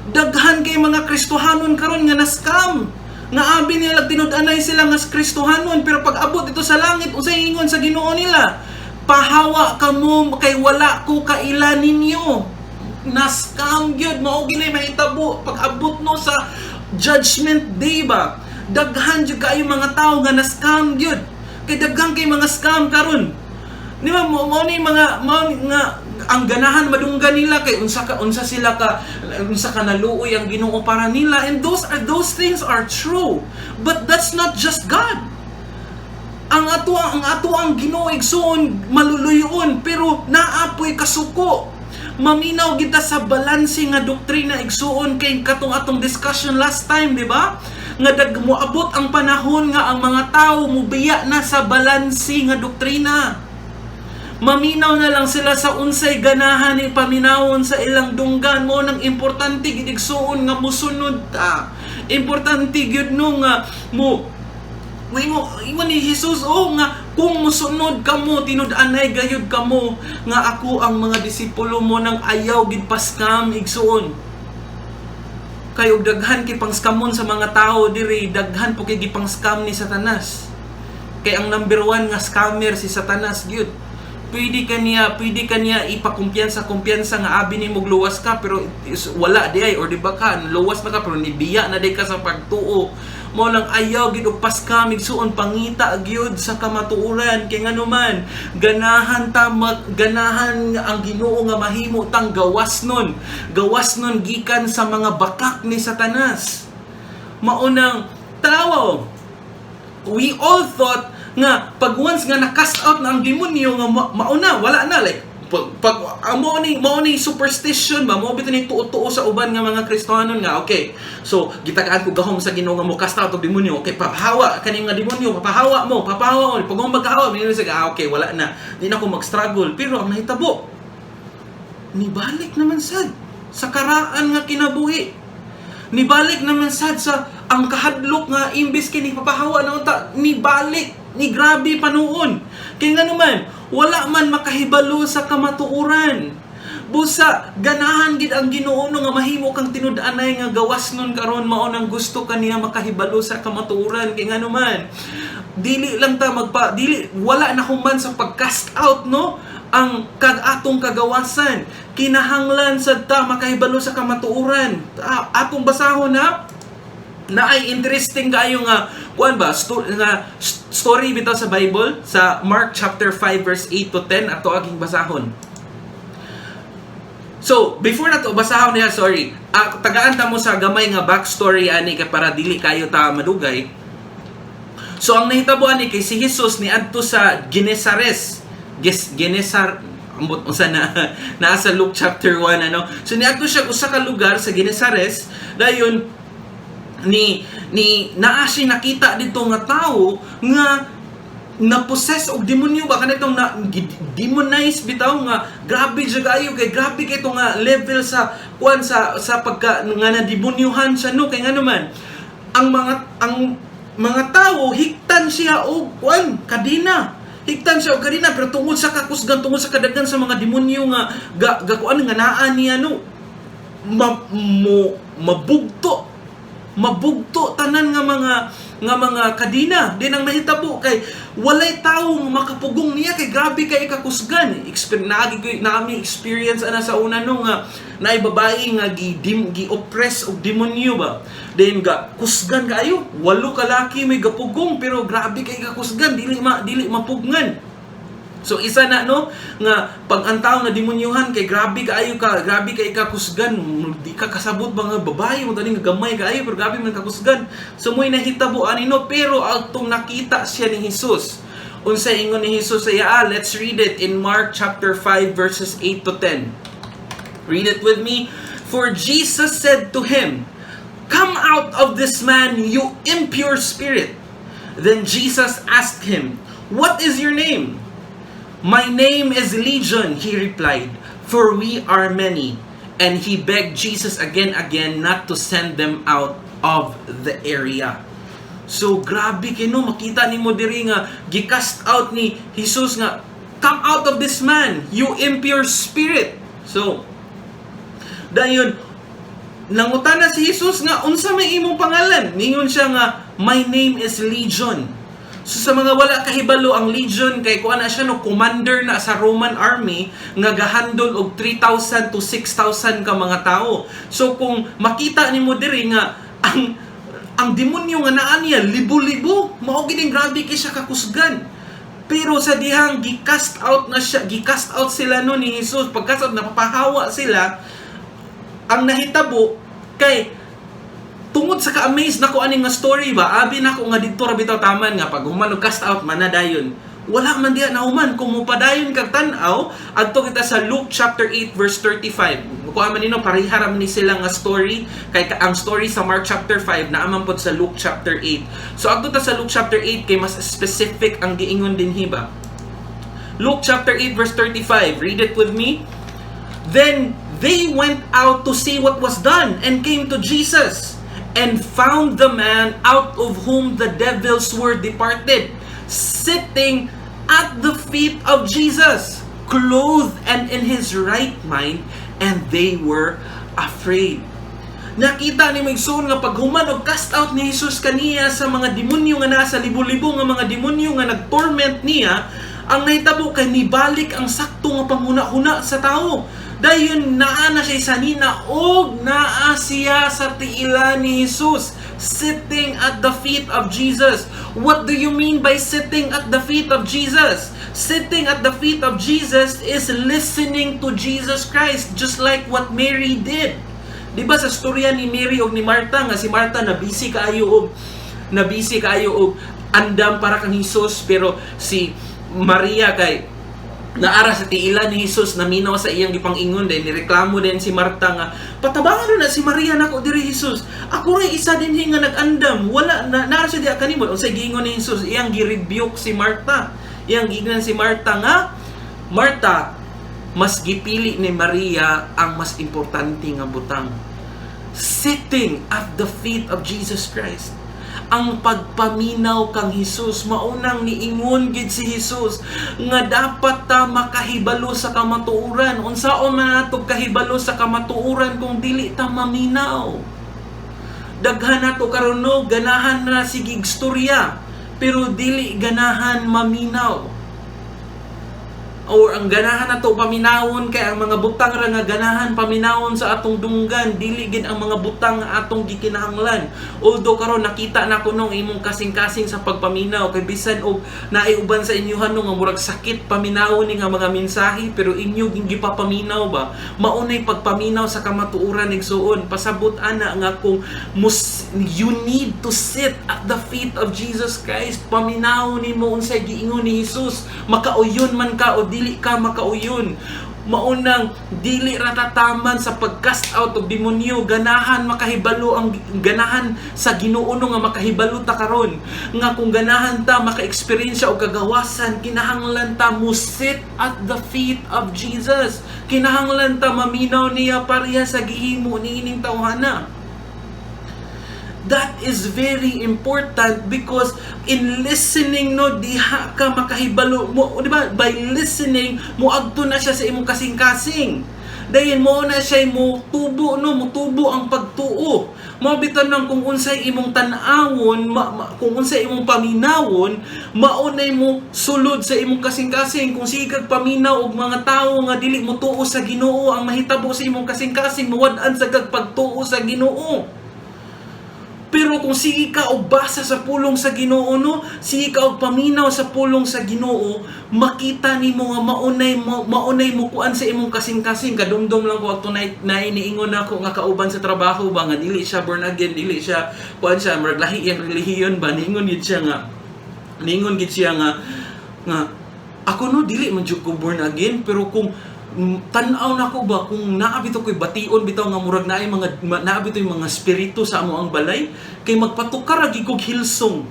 Daghan kay mga Kristohanon karon nga na-scam. Nga abi nila tinud-anay sila nga Kristohanon, pero pag abot dito sa langit, unsay ingon sa Ginoo nila? "Pahawa kamo kay wala ko kaila ninyo." Na-scam gyud. Mao ginay mahitabo pag abot no sa Judgment Day ba. Daghan jud kaayo mga tawo nga na-scam gyud. Kay daghan kay mga scam karon. Di ba mo ni mga mao nga ang ganahan madunggan nila kay unsa sila ka unsa ka naluoy ang Ginoo para nila, and those things are true, but that's not just God. Ang ato ang Ginoo, igsuon, maluluyon, pero naa poy kasuko. Maminaw kita sa balanse nga doktrina, igsuon, kay katong atong discussion last time, di ba, nga dag moabot ang panahon nga ang mga tao mubiya na sa balanse nga doktrina. Maminaw na lang sila sa unsay ganahan ni paminawon sa ilang dunggan. Mo nang importante gid, igsuon, nga musunod ta. Importante gyud no nga mo Ingo, ingon ni Jesus, oh, nga kung musunod kamo, tinud-anay gayud kamo nga ako ang mga disipulo. Mo nang ayaw gid pa-scam, igsuon. Kay og daghan kay pang scamon sa mga tao diri, daghan po kay gipang scam ni Satanas. Kay ang number one nga scammer si Satanas gyud. Pwede ka niya ipakumpiyansa kumpiyansa nga abi nimo luwas ka, pero is, wala di ay, or di ba ka luwas na ka pero nibiya na di ka sa pagtuo. Mo lang ayaw gid og pa-scam, igsuon. Pangita gyud sa kamatuoran kay ngano man ganahan ta mag, ganahan ang Ginoo nga mahimo tang gawas nun, gawas nun gikan sa mga bakak ni Satanas. Maunang tanawa, we all thought nga pag once nga na-cast out na ang demonyo nga mauna wala na, like pag ang mao ni superstition ba, mao bitaw ni tuo-tuo sa uban nga mga Kristohanon nga okay, so gitagaan ko gahom sa Ginoo nga mo cast out og demonyo. Okay, papahawa kani nga demonyo, papahawa mo, papahawa mo. Pag mo magkahawa, mingon siya, "Ah, okay, wala na, di na ko mag-struggle." Pero ang nahitabo, nibalik naman sad sa karaan nga kinabuhi. Nibalik naman sad sa ang kahadlok nga imbes kini papahawa na unta, nibalik ni grabe pa nuon. Kay nga naman wala man makahibalo sa kamatuoran. Busa ganahan gid ang Ginoo no nga mahimo kang tinud-anay nga gawas nun karon. Mao nang gusto kaniya makahibalo sa kamatuoran kay ngano man dili lang ta magpa dili wala na human sa pag-cast out no ang kag atong kagawasan. Kinahanglan sad ta makahibalo sa kamatuoran. Atong basahon na na ay interesting kayo nga kuan ba nga story bitaw sa Bible sa Mark chapter 5 verse 8 to 10. Ato aging basahon. So, before na to basahon niya, sorry. Tagaan ta mo sa gamay nga backstory ani kay para dili kayo ta madugay. So, ang nahitabo ani kay si Jesus niadto sa Genesares. Genesar ambot unsa na naa sa Luke chapter 1, ano. So niadto siya usa ka lugar sa Genesares, dayon ni ni naa siya nakita dito nga tawo nga na-possess og demonyo ba, kanitong na demonize bitaw nga grabe siya kaayo, kay grabe kay nga level sa kuan sa pagka nga na demonyohan siya no. Kay ngano man ang mga tawo hiktan siya og kuan kadena, hiktan siya og kadena, pero tungod sa kakusgan, tungod sa kadaghan sa mga demonyo nga ga, ga kuan nga naa niya no, ma, mo mabugto mabugto tanan nga mga kadina din. Ang nahitabo kay walay tawo nga makapugong niya kay grabe kay kakusgan. Naagi ko nami experience ana sa una no nga naay babae nga gi dim, gi oppress og demonyo ba, then ga kusgan kaayo. Walo ka laki may gapugong pero grabe kay kakusgan, dili mapugngan. So isa na no nga pag ang tao na demonyuhan kay grabe kaayo ka, grabe kay kakusgan, di ka kasabot ba nga babae mo tani nga gamay kaayo pero grabe man kakusgan. So mo'y nahitabo ani no, pero atong nakita siya ni Jesus. Unsa ingon ni Jesus sa iya? Let's read it in Mark chapter 5 verses 8 to 10. Read it with me. For Jesus said to him, "Come out of this man, you impure spirit." Then Jesus asked him, "What is your name?" "My name is Legion," he replied, "for we are many." And he begged Jesus again again not to send them out of the area. So grabe kino makita nimo diri nga gi-cast out ni Jesus nga, "Come out of this man, you impure spirit." So dayon Nangutana si Jesus nga, "Unsa may imong pangalan?" Ningon siya nga, "My name is Legion." So sa mga wala kahibalo, ang Legion kay kuan na siya no, commander na sa Roman army nga gahandle og 3,000 to 6,000 ka mga tao. So kung makita nimo diri nga ang demonyo nga naa niya libo-libo, mao gid, grabe kay siya kakusgan. Pero sa dihang gi-cast out na siya, gi-cast out sila no ni Jesus, pag-cast out, napapahawa sila. Ang nahitabo kay tungod sa ka-amaze nako ani nga story ba, abi nako nga didto ra bitaw taman nga pag human og cast out mana dayon. Wala man diha nahuman. Kung mopadayon kag tan-aw, adto kita sa Luke chapter 8 verse 35. Kuha man nino, pareha ra man ni sila nga story kay ang story sa Mark chapter 5 naa man pod sa Luke chapter 8. So adto ta sa Luke chapter 8 kay mas specific ang giingon dinhi ba. Luke chapter 8 verse 35. Read it with me. "Then they went out to see what was done and came to Jesus and found the man out of whom the devils were departed, sitting at the feet of Jesus, clothed and in his right mind, and they were afraid." Nakita ni igsoon nga paghuman og cast out ni Jesus kaniya sa mga demonyo nga nasa libo-libo nga mga demonyo nga nagtorment niya, ang nahitabo kay nibalik ang sakto nga panghuna-huna sa tao. Dayon naa na siya sanina og naa siya sa tiila ni Jesus, sitting at the feet of Jesus. What do you mean by sitting at the feet of Jesus? Sitting at the feet of Jesus is listening to Jesus Christ, just like what Mary did. Di ba sa storya ni Mary og ni Martha nga si Martha na busy kaayo og andam para kang Jesus, pero si Maria kay naara sa tiila ni Jesus, naminaw sa iyang gipang-ingon? Din nireklamo din si Marta nga, "Patabangan na si Maria nako diri, Jesus. Ako ray isa din nga nag-andam. Wala na naara siya diha kanimo." Unsay giingon ni Jesus? Iyang gi-rebuke si Marta. Iyang giingnan si Marta nga, "Marta, mas gipili ni Maria ang mas importante nga butang." Sitting at the feet of Jesus Christ, ang pagpaminaw kang Hesus. Maunang niingon gid si Hesus nga dapat ta makahibalo sa kamatuoran. Unsaon man nato kahibalo sa kamatuoran kung dili ta maminaw? Daghan nato karon no, ganahan na sige storya pero dili ganahan maminaw, or ang ganahan nato paminawon kay ang mga butang ra nga ganahan paminawon sa atong dunggan, dili gid ang mga butang nga atong gikinahanglan. Although karon nakita na ko nung imong kasing-kasing sa pagpaminaw kay bisan og naay uban sa inyohan no nga murag sakit paminawon ni nga mga mensahe, pero inyo ging gipapaminaw ba. Maunay pagpaminaw sa kamatuoran, igsuon. Pasabot ana nga kung you need to sit at the feet of Jesus Christ. Paminaw nimo unsay giingon ni Jesus, makauyon man ka o dili ka makauyon. Maunang dili ra tataman sa pag-cast out og demonyo. Ganahan makahibalo ang ganahan sa Ginoo no nga makahibalo ta karon nga kung ganahan ta maka-experience og kagawasan, kinahanglan ta mo sit at the feet of Jesus. Kinahanglan ta maminaw niya pareha sa gihimo niining tawhana. That is very important because in listening no, diha ka makahibalo mo, di ba? By listening, moadto na siya sa imong kasing-kasing. Dayon mo na siya mo tubo no, mutubo ang pagtuo. Mao bitaw nang kung unsay imong tan-awon, kung unsay imong paminawon, mao nay mo sulod sa imong kasing-kasing. Kung sige kag paminaw og mga tawo nga dili mo tuo sa Ginoo, ang mahitabo sa imong kasing-kasing, mawad-an sa kag pagtuo sa Ginoo. Pero kung sige ka og basa sa pulong sa Ginoo no, sige ka og paminaw sa pulong sa Ginoo, makita nimo nga maunay mo kuan sa imong kasing-kasing. Kadumdum lang ko adto na niingon nako nga kauban sa trabaho ba nga dili siya born again, dili siya kuan siya, murag lahi iyang relihiyon ba. Niingon gid siya nga ako no, dili man jud ko born again, pero kung tan-aw nako ba, kung naa bitaw ko'y bation bitaw nga murag naay mga naa bitaw yung mga spirito sa amo ang balay kay magpatukar ra gid kog Hillsong.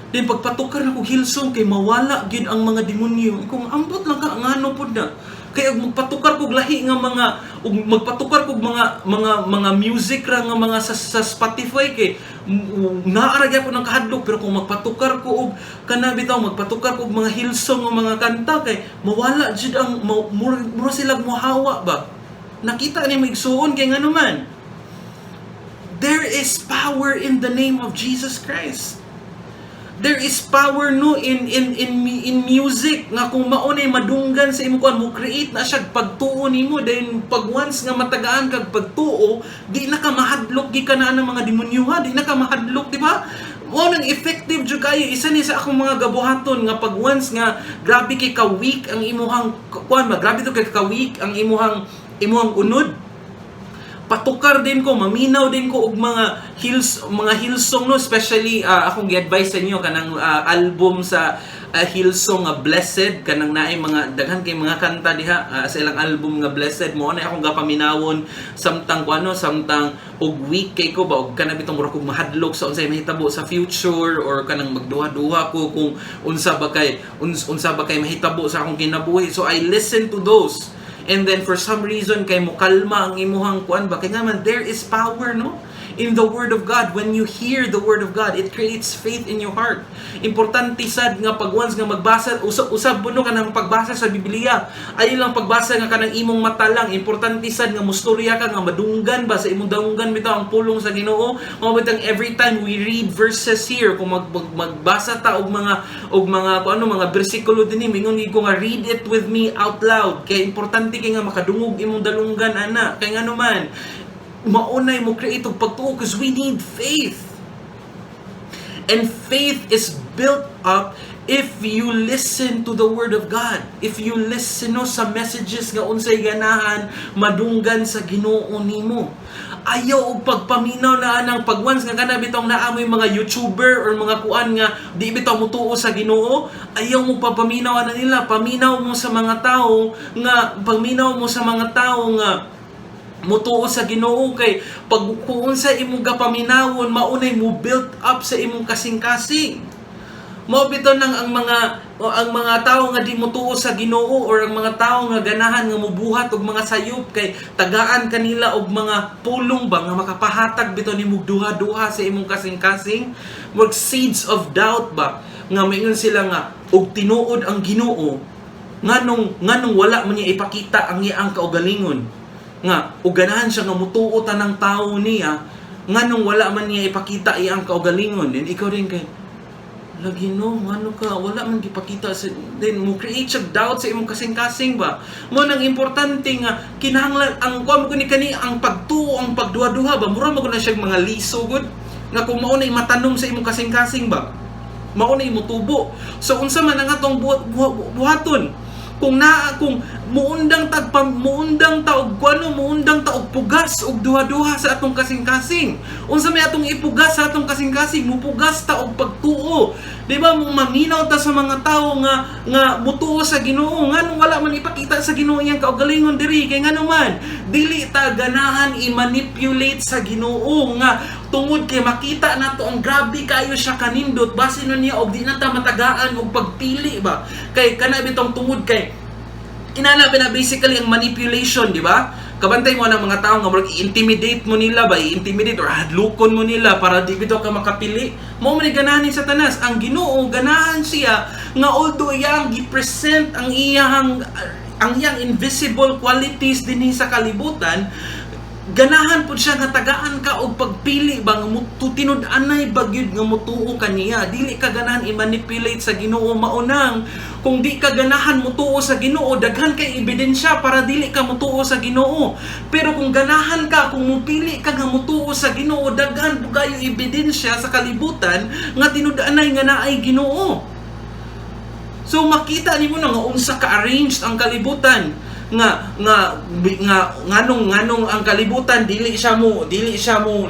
Then pagpatukar na kog Hillsong kay mawala gid ang mga demonyo. Kung ambot lang ka ngano pud na kay og magpatukar kog lahi nga mga ug magpatukar kog mga music ra nga mga sa Spotify kay naa ra gyapon ang kahadlok, pero kung magpatukar ko og kana bitaw, magpatukar ko og mga Hillsong nga mga kanta kay mawala jud ang mura sila mohawa ba. Nakita ni mo, igsuon, kay ngano man There is power in the name of Jesus Christ. There is power, no, in music nga kung mao nay madunggan sa imong kuan, mo create na siya pagtuo nimo. Then pag once nga matagaan kag pagtuo, di na ka mahadlok gikan na ng mga demonyo, ha. Di na ka mahadlok, di ba? Mao nang effective jud kayo. Isa ni sa akong mga gabuhaton nga pag once nga grabe kay ka weak ang imuhang kuan ba, grabe to kay ka weak ang imuhang unod, patukar din ko, maminaw din ko og mga Hillsong, no, especially akong gi-advise sa inyo kanang album sa Hillsong nga Blessed, kanang naay mga daghan kay mga kanta diha sa ilang album nga Blessed. Mo na akong gapaminawon samtang ko ano, samtang og weak kay ko ba, og kana bitong murag kog mahadlok sa unsay mahitabo sa future or kanang magduha-duha ko kung unsa ba kay mahitabo sa akong kinabuhi. So I listen to those. And then for some reason kay mokalma ang imuhang kuan ba, kay nga man there is power, no, in the word of God. When you hear the word of God, it creates faith in your heart. Importante sad nga pag once nga magbasa, usab usab no kanang pagbasa sa Biblia. Ayaw lang pagbasa nga kanang imong mata lang. Importante sad nga mustorya ka nga madunggan ba sa imong dunggan bitaw ang pulong sa Ginoo. Mao bitang every time we read verses here, kung magbasa ta og mga kung ano, mga bersikulo dinhi, mingon ko nga read it with me out loud. Kay importante kay nga makadungog imong dalunggan ana. Kay ngano man, maunay mo create og pagtuo because we need faith. And faith is built up if you listen to the word of God. If you listen, no, sa messages nga unsay ganahan madunggan sa Ginoo nimo. Ayaw og pagpaminaw na anang pag once nga kana bitong naamoy mga YouTuber or mga kuan nga di bitaw motuo sa Ginoo, ayaw mo papaminaw ana nila. Paminaw mo sa mga tao nga paminaw mo sa mga tao nga mutuo sa Ginoo, kay pag kung unsa imong gapaminawon, maunay mo built up sa imong kasing-kasing. Mao bitaw nang ang mga tawo nga di motuo sa Ginoo or ang mga tawo nga ganahan nga mobuhat og mga sayop, kay tagaan kanila og mga pulong ba nga makapahatag bitaw nimo duha-duha sa imong kasing-kasing, mag seeds of doubt ba, nga maingon sila nga og tinuod ang Ginoo, nganong wala man niya ipakita ang iyang kaugalingon, nga og ganahan siya nga mutuo tanang tawo niya, nganong wala man niya ipakita iyang kaugalingon? And ikaw din kay lagi, no, ngano ka wala man gipakita sa, then mo create siya doubt sa imong kasing-kasing ba. Mo nang importante nga kinahanglan ang kuan mo kani kani ang pagtuo, ang pagduha-duha ba, mura mo na siya mga liso gud nga kung mao na matanom sa imong kasing-kasing ba, mao na mutubo. So unsa man ang atong buhaton kung naa kung muundang tagpam muundang ta og kuano, muundang ta og pugas og duha-duha sa atong kasing-kasing? Unsa may atong ipugas sa atong kasing-kasing? Mupugas ta og pagtuo, di ba? Mo maminaw ta sa mga tawo nga nga mutuo sa Ginoo, nganong wala man ipakita sa Ginoo iyang kaugalingon diri? Kay ngano man, dili ta ganahan i-manipulate sa Ginoo nga tungod kay makita nato ang grabe kayo siya kanindot, basin nun niya og di na ta matagaan og pagpili ba, kay kana bitong tungod kay inana na basically ang manipulation, di ba? Kabantay mo ng mga tao nga murag i-intimidate mo nila ba, i-intimidate or hadlukon mo nila para di bitaw ka makapili. Mao man ni ganahan ni Satanas. Ang Ginoo, ganahan siya nga although iyang gi-present ang iyang invisible qualities dinhi sa kalibutan, ganahan pud siya nga tagaan ka og pagpili ba, nga tinud-anay ba gyud nga mutuo kaniya. Dili ka ganahan i-manipulate sa Ginoo. Maunang kung di ka ganahan mutuo sa Ginoo, daghan kay ebidensya para dili ka mutuo sa Ginoo. Pero kung ganahan ka, kung mupili ka nga mutuo sa Ginoo, daghan pud kayo ebidensya sa kalibutan nga tinud-anay nga naay Ginoo. So makita nimo na nga unsa ka arranged ang kalibutan, nga nga nga nganong nganong ang kalibutan dili siya mo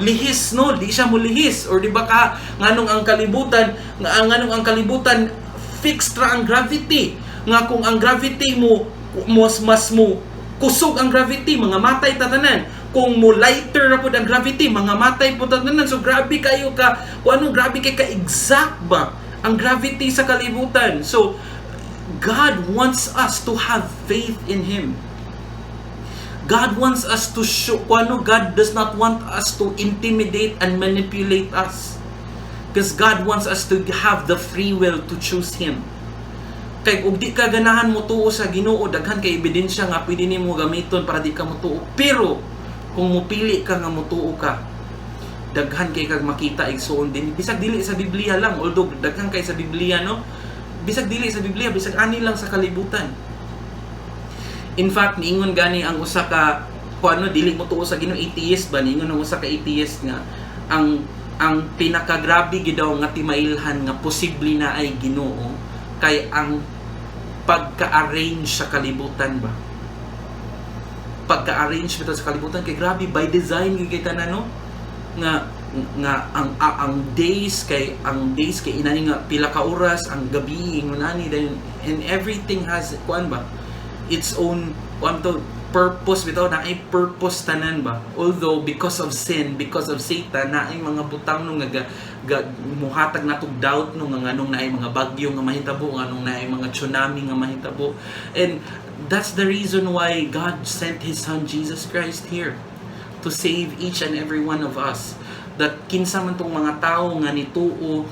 lihis, no, di siya mo lihis, or di ba ka nganong ang kalibutan nga nganong ang kalibutan fixed ra ang gravity, nga kung ang gravity mo mas mas mo kusog ang gravity, mga matay tatanan. Kung mo lighter ra pud ang gravity, mga matay pud tatanan. So grabe kayo ka kung anong, grabe kay ka exact ba ang gravity sa kalibutan. So God wants us to have faith in Him. God wants us to show, ano, God does not want us to intimidate and manipulate us. Because God wants us to have the free will to choose Him. Kay ug di ka ganahan mo tuo sa Ginoo, daghan kay ebidensya nga pwede nimo gamiton para di ka motuo. Pero kung mupili ka nga motuo ka, Daghan kay kag makita, igsuon, din bisag dili sa Biblia lang, although daghan kay sa Biblia, no? Bisag dili sa Biblia, bisag ani lang sa kalibutan. In fact, niingon gani ang usa ka kuano, dili mo tuo sa Ginoo, atheist ba, niingon ang usa ka atheist nga ang pinakagrabe gid daw nga timailhan nga posible na ay Ginoo kay ang pagka-arrange sa kalibutan ba. Pagka-arrange bitaw sa kalibutan kay grabe, by design gyud kay tanan, no? Nga ang days kay inani nga pila ka oras, ang gabi ingon ani, then and everything has kuan ba, its own kuan to, purpose bitaw, na ay purpose tanan ba. Although because of sin, because of Satan, na ay mga butang no nga ga, muhatag natog doubt, no, nga nganong naay mga bagyo nga mahitabo, nganong naay mga tsunami nga mahitabo. And that's the reason why God sent His Son Jesus Christ here to save each and every one of us, that kinsa man tong mga tao nga nituo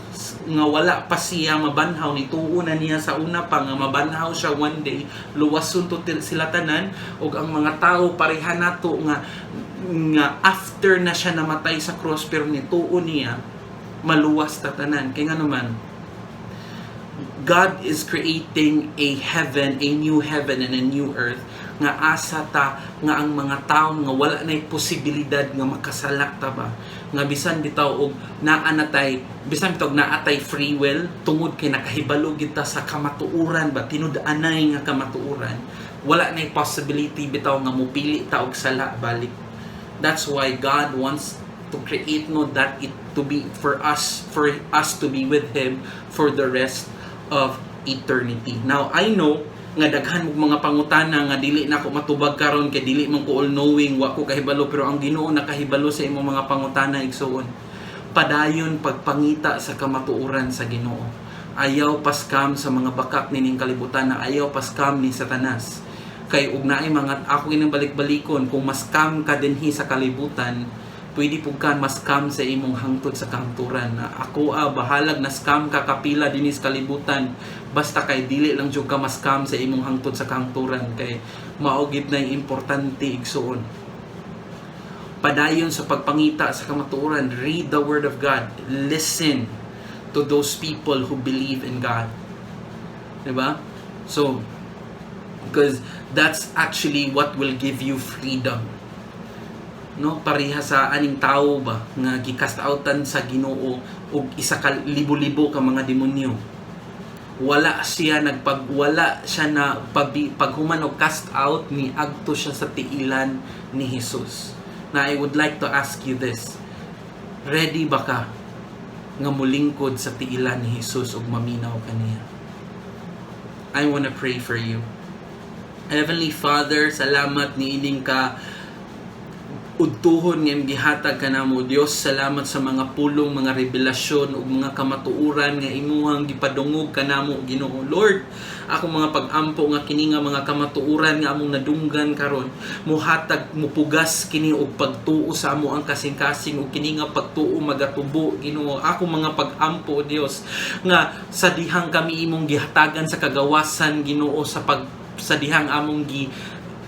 nga wala pa siya mabanhaw, nituo na niya sa una pa nga mabanhaw siya one day, luwason to sila tanan. Ug ang mga tao pareha nato nga after na siya namatay sa cross pero nituo niya, maluwas ta tanan. Kay nga naman God is creating a heaven, a new heaven and a new earth nga asa ta nga ang mga tao nga wala nay posibilidad nga makasala ta ba, nga bisan bitaw og naa na tay, bisan bitaw og naa tay free will, tungod kay nakahibalo kita sa kamatuoran ba, tinud-anay nga kamatuoran, wala nay possibility bitaw nga mupili ta og sala balik. That's why God wants to create, no, that it to be for us to be with Him for the rest of eternity. Now, I know nga daghan mong mga pangutana nga dili na ako matubag karon kay dili man ko all knowing, wa ko kahibalo, pero ang Ginoo nakahibalo sa imong mga pangutana, igsuon. Padayon pagpangita sa kamatuoran sa Ginoo. Ayaw pa-scam sa mga bakak nining kalibutan na ayaw pa-scam ni Satanas. Kay ug naay mga ako inang balik-balikon, kung ma-scam ka dinhi sa kalibutan, pwede pud ka ma-scam sa imong hangtod sa kahangturan. Na ako ah, bahalag na scam ka kapila dinhi sa kalibutan, basta kay dili lang jud ka ma-scam sa imong hangtod sa kahangturan, kay mao gid na importante, igsuon. Padayon sa pagpangita sa kamatuoran. Read the Word of God. Listen to those people who believe in God, diba? So because that's actually what will give you freedom, no? Pareha sa aning tao ba nga gi-cast outan sa Ginoo og isa ka libo-libo ka mga demonyo. Wala siya na paghuman og cast out, ni agto siya sa tiilan ni Jesus. Na I would like to ask you this: ready ba ka nga mulingkod sa tiilan ni Jesus ug maminaw kaniya? I want to pray for you. Heavenly Father, salamat niining ka udtuhon nga imong gihatag kanamo, Dios. Salamat sa mga pulong, mga rebelasyon ug mga kamatuoran nga imuhang gipadungog kanamo, Ginoo. Lord, akong mga pag-ampo nga kini nga mga kamatuoran nga among nadunggan karon muhatag, mupugas kini og pagtuo sa amo ang kasing-kasing, ug kini nga pagtuo magatubo, Ginoo. Akong mga pag-ampo, Dios, nga sa dihang kami imong gihatagan sa kagawasan, Ginoo, sa dihang among gi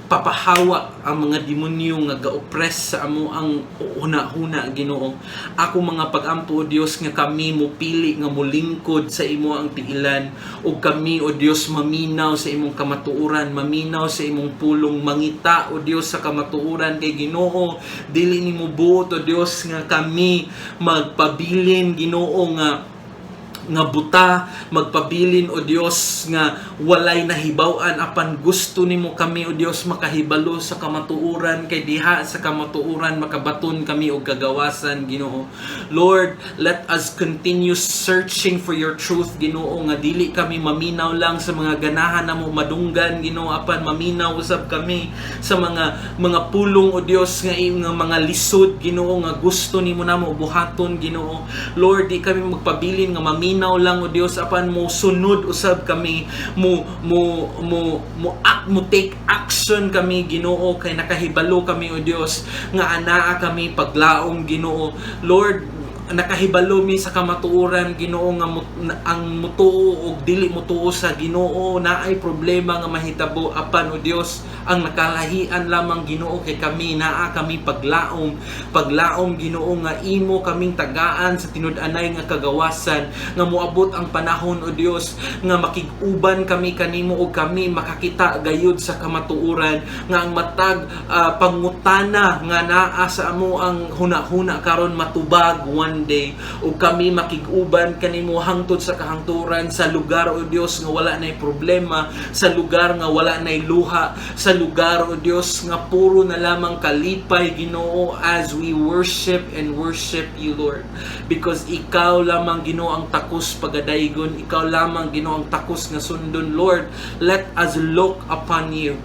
papahawa ang mga demonyo nga ga-oppress sa amo ang huna-huna, Ginoo. Ako mga pag-ampo, Dios, nga kami mupili nga mulingkod sa imo ang tiilan ug kami, o Dios, maminaw sa imong kamatuoran, maminaw sa imong pulong, mangita, o Dios, sa kamatuoran, kay Ginoo, dili nimo buot, o Dios, nga kami magpabilin, Ginoo, nga buta, magpabilin, o Dios, nga walay nahibaw-an, apan gusto nimo kami, o Dios, makahibalo sa kamatuoran, kay diha sa kamatuoran makabaton kami og kagawasan, Ginoo. Lord, let us continue searching for your truth, Ginoo, nga dili kami maminaw lang sa mga ganahan namo madunggan, Ginoo, apan maminaw usab kami sa mga pulong, o Dios, nga mga lisod, Ginoo, nga gusto nimo namo buhaton, Ginoo. Lord, di kami magpabilin nga maminaw lang, o Dios, apan mo sunod usab kami, mo act, mo take action kami, Ginoo, kay nakahibalo kami, o Dios, nga anaa kami paglaom, Ginoo. Lord, Nakahibalo mi sa kamatuoran, Ginoo, nga ang mutuo og dili mutuo sa Ginoo naay problema nga mahitabo. Apan, o Dios, ang nakalahian lamang, Ginoo, kay kami naa kami paglaom, paglaom, Ginoo, nga imo kaming tagaan sa tinud-anay nga kagawasan, nga moabot ang panahon, o Dios, nga makig-uban kami kanimo ug kami makakita gayud sa kamatuoran, nga ang matag pangutana nga naa sa amo ang huna-huna karon matubag one day ug kami makig-uban kanimo hangtod sa kahangturan, sa lugar, o Dios, nga wala nay problema, sa lugar nga wala nay luha, sa lugar, o Dios, nga puro na lamang kalipay, Ginoo, as we worship and worship you, Lord, because ikaw lamang, Ginoo, ang takos pagadaygon. Ikaw lamang, Ginoo, ang takos nga sundon. Lord, let us look upon you.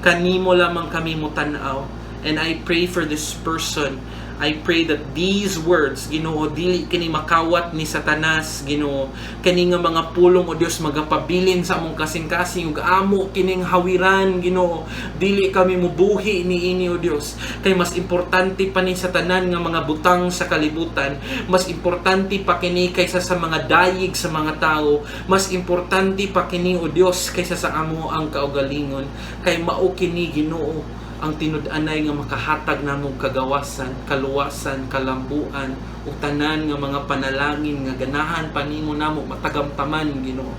Kanimo lamang kami motan-aw. And I pray for this person. I pray that these words, Ginoo, dili kini makawat ni Satanas, Ginoo. Kani nga mga pulong, o Dios, magapabilin sa among kasing-kasing ug amo kining hawiran, Ginoo. Dili kami mubuhi niini, o Dios. Kay mas importante pa ni sa tanan nga mga butang sa kalibutan. Mas importante pa kini kaysa sa mga dayig sa mga tao. Mas importante pa kini, o Dios, kaysa sa amo ang kaugalingon. Kay mao kini, Ginoo, ang tinud-anay nga makahatag namo kagawasan, kaluwasan, kalambuan ug tanan nga mga panalangin nga ganahan pa nimo namo matagamtaman, Ginoo.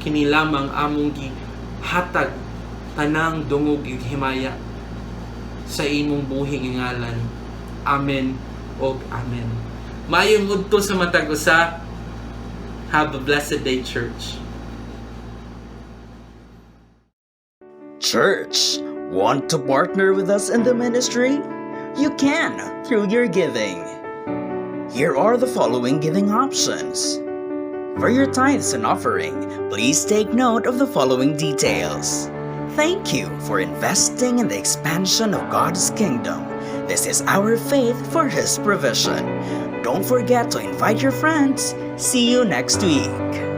Kini lamang among gihatag tanang dungog ug himaya sa imong buhi nga ngalan. Amen og amen. Maayong udto sa matag usa. Have a blessed day, church. Church, want to partner with us in the ministry? You can through your giving. Here are the following giving options. For your tithes and offering, please take note of the following details. Thank you for investing in the expansion of God's kingdom. This is our faith for His provision. Don't forget to invite your friends. See you next week.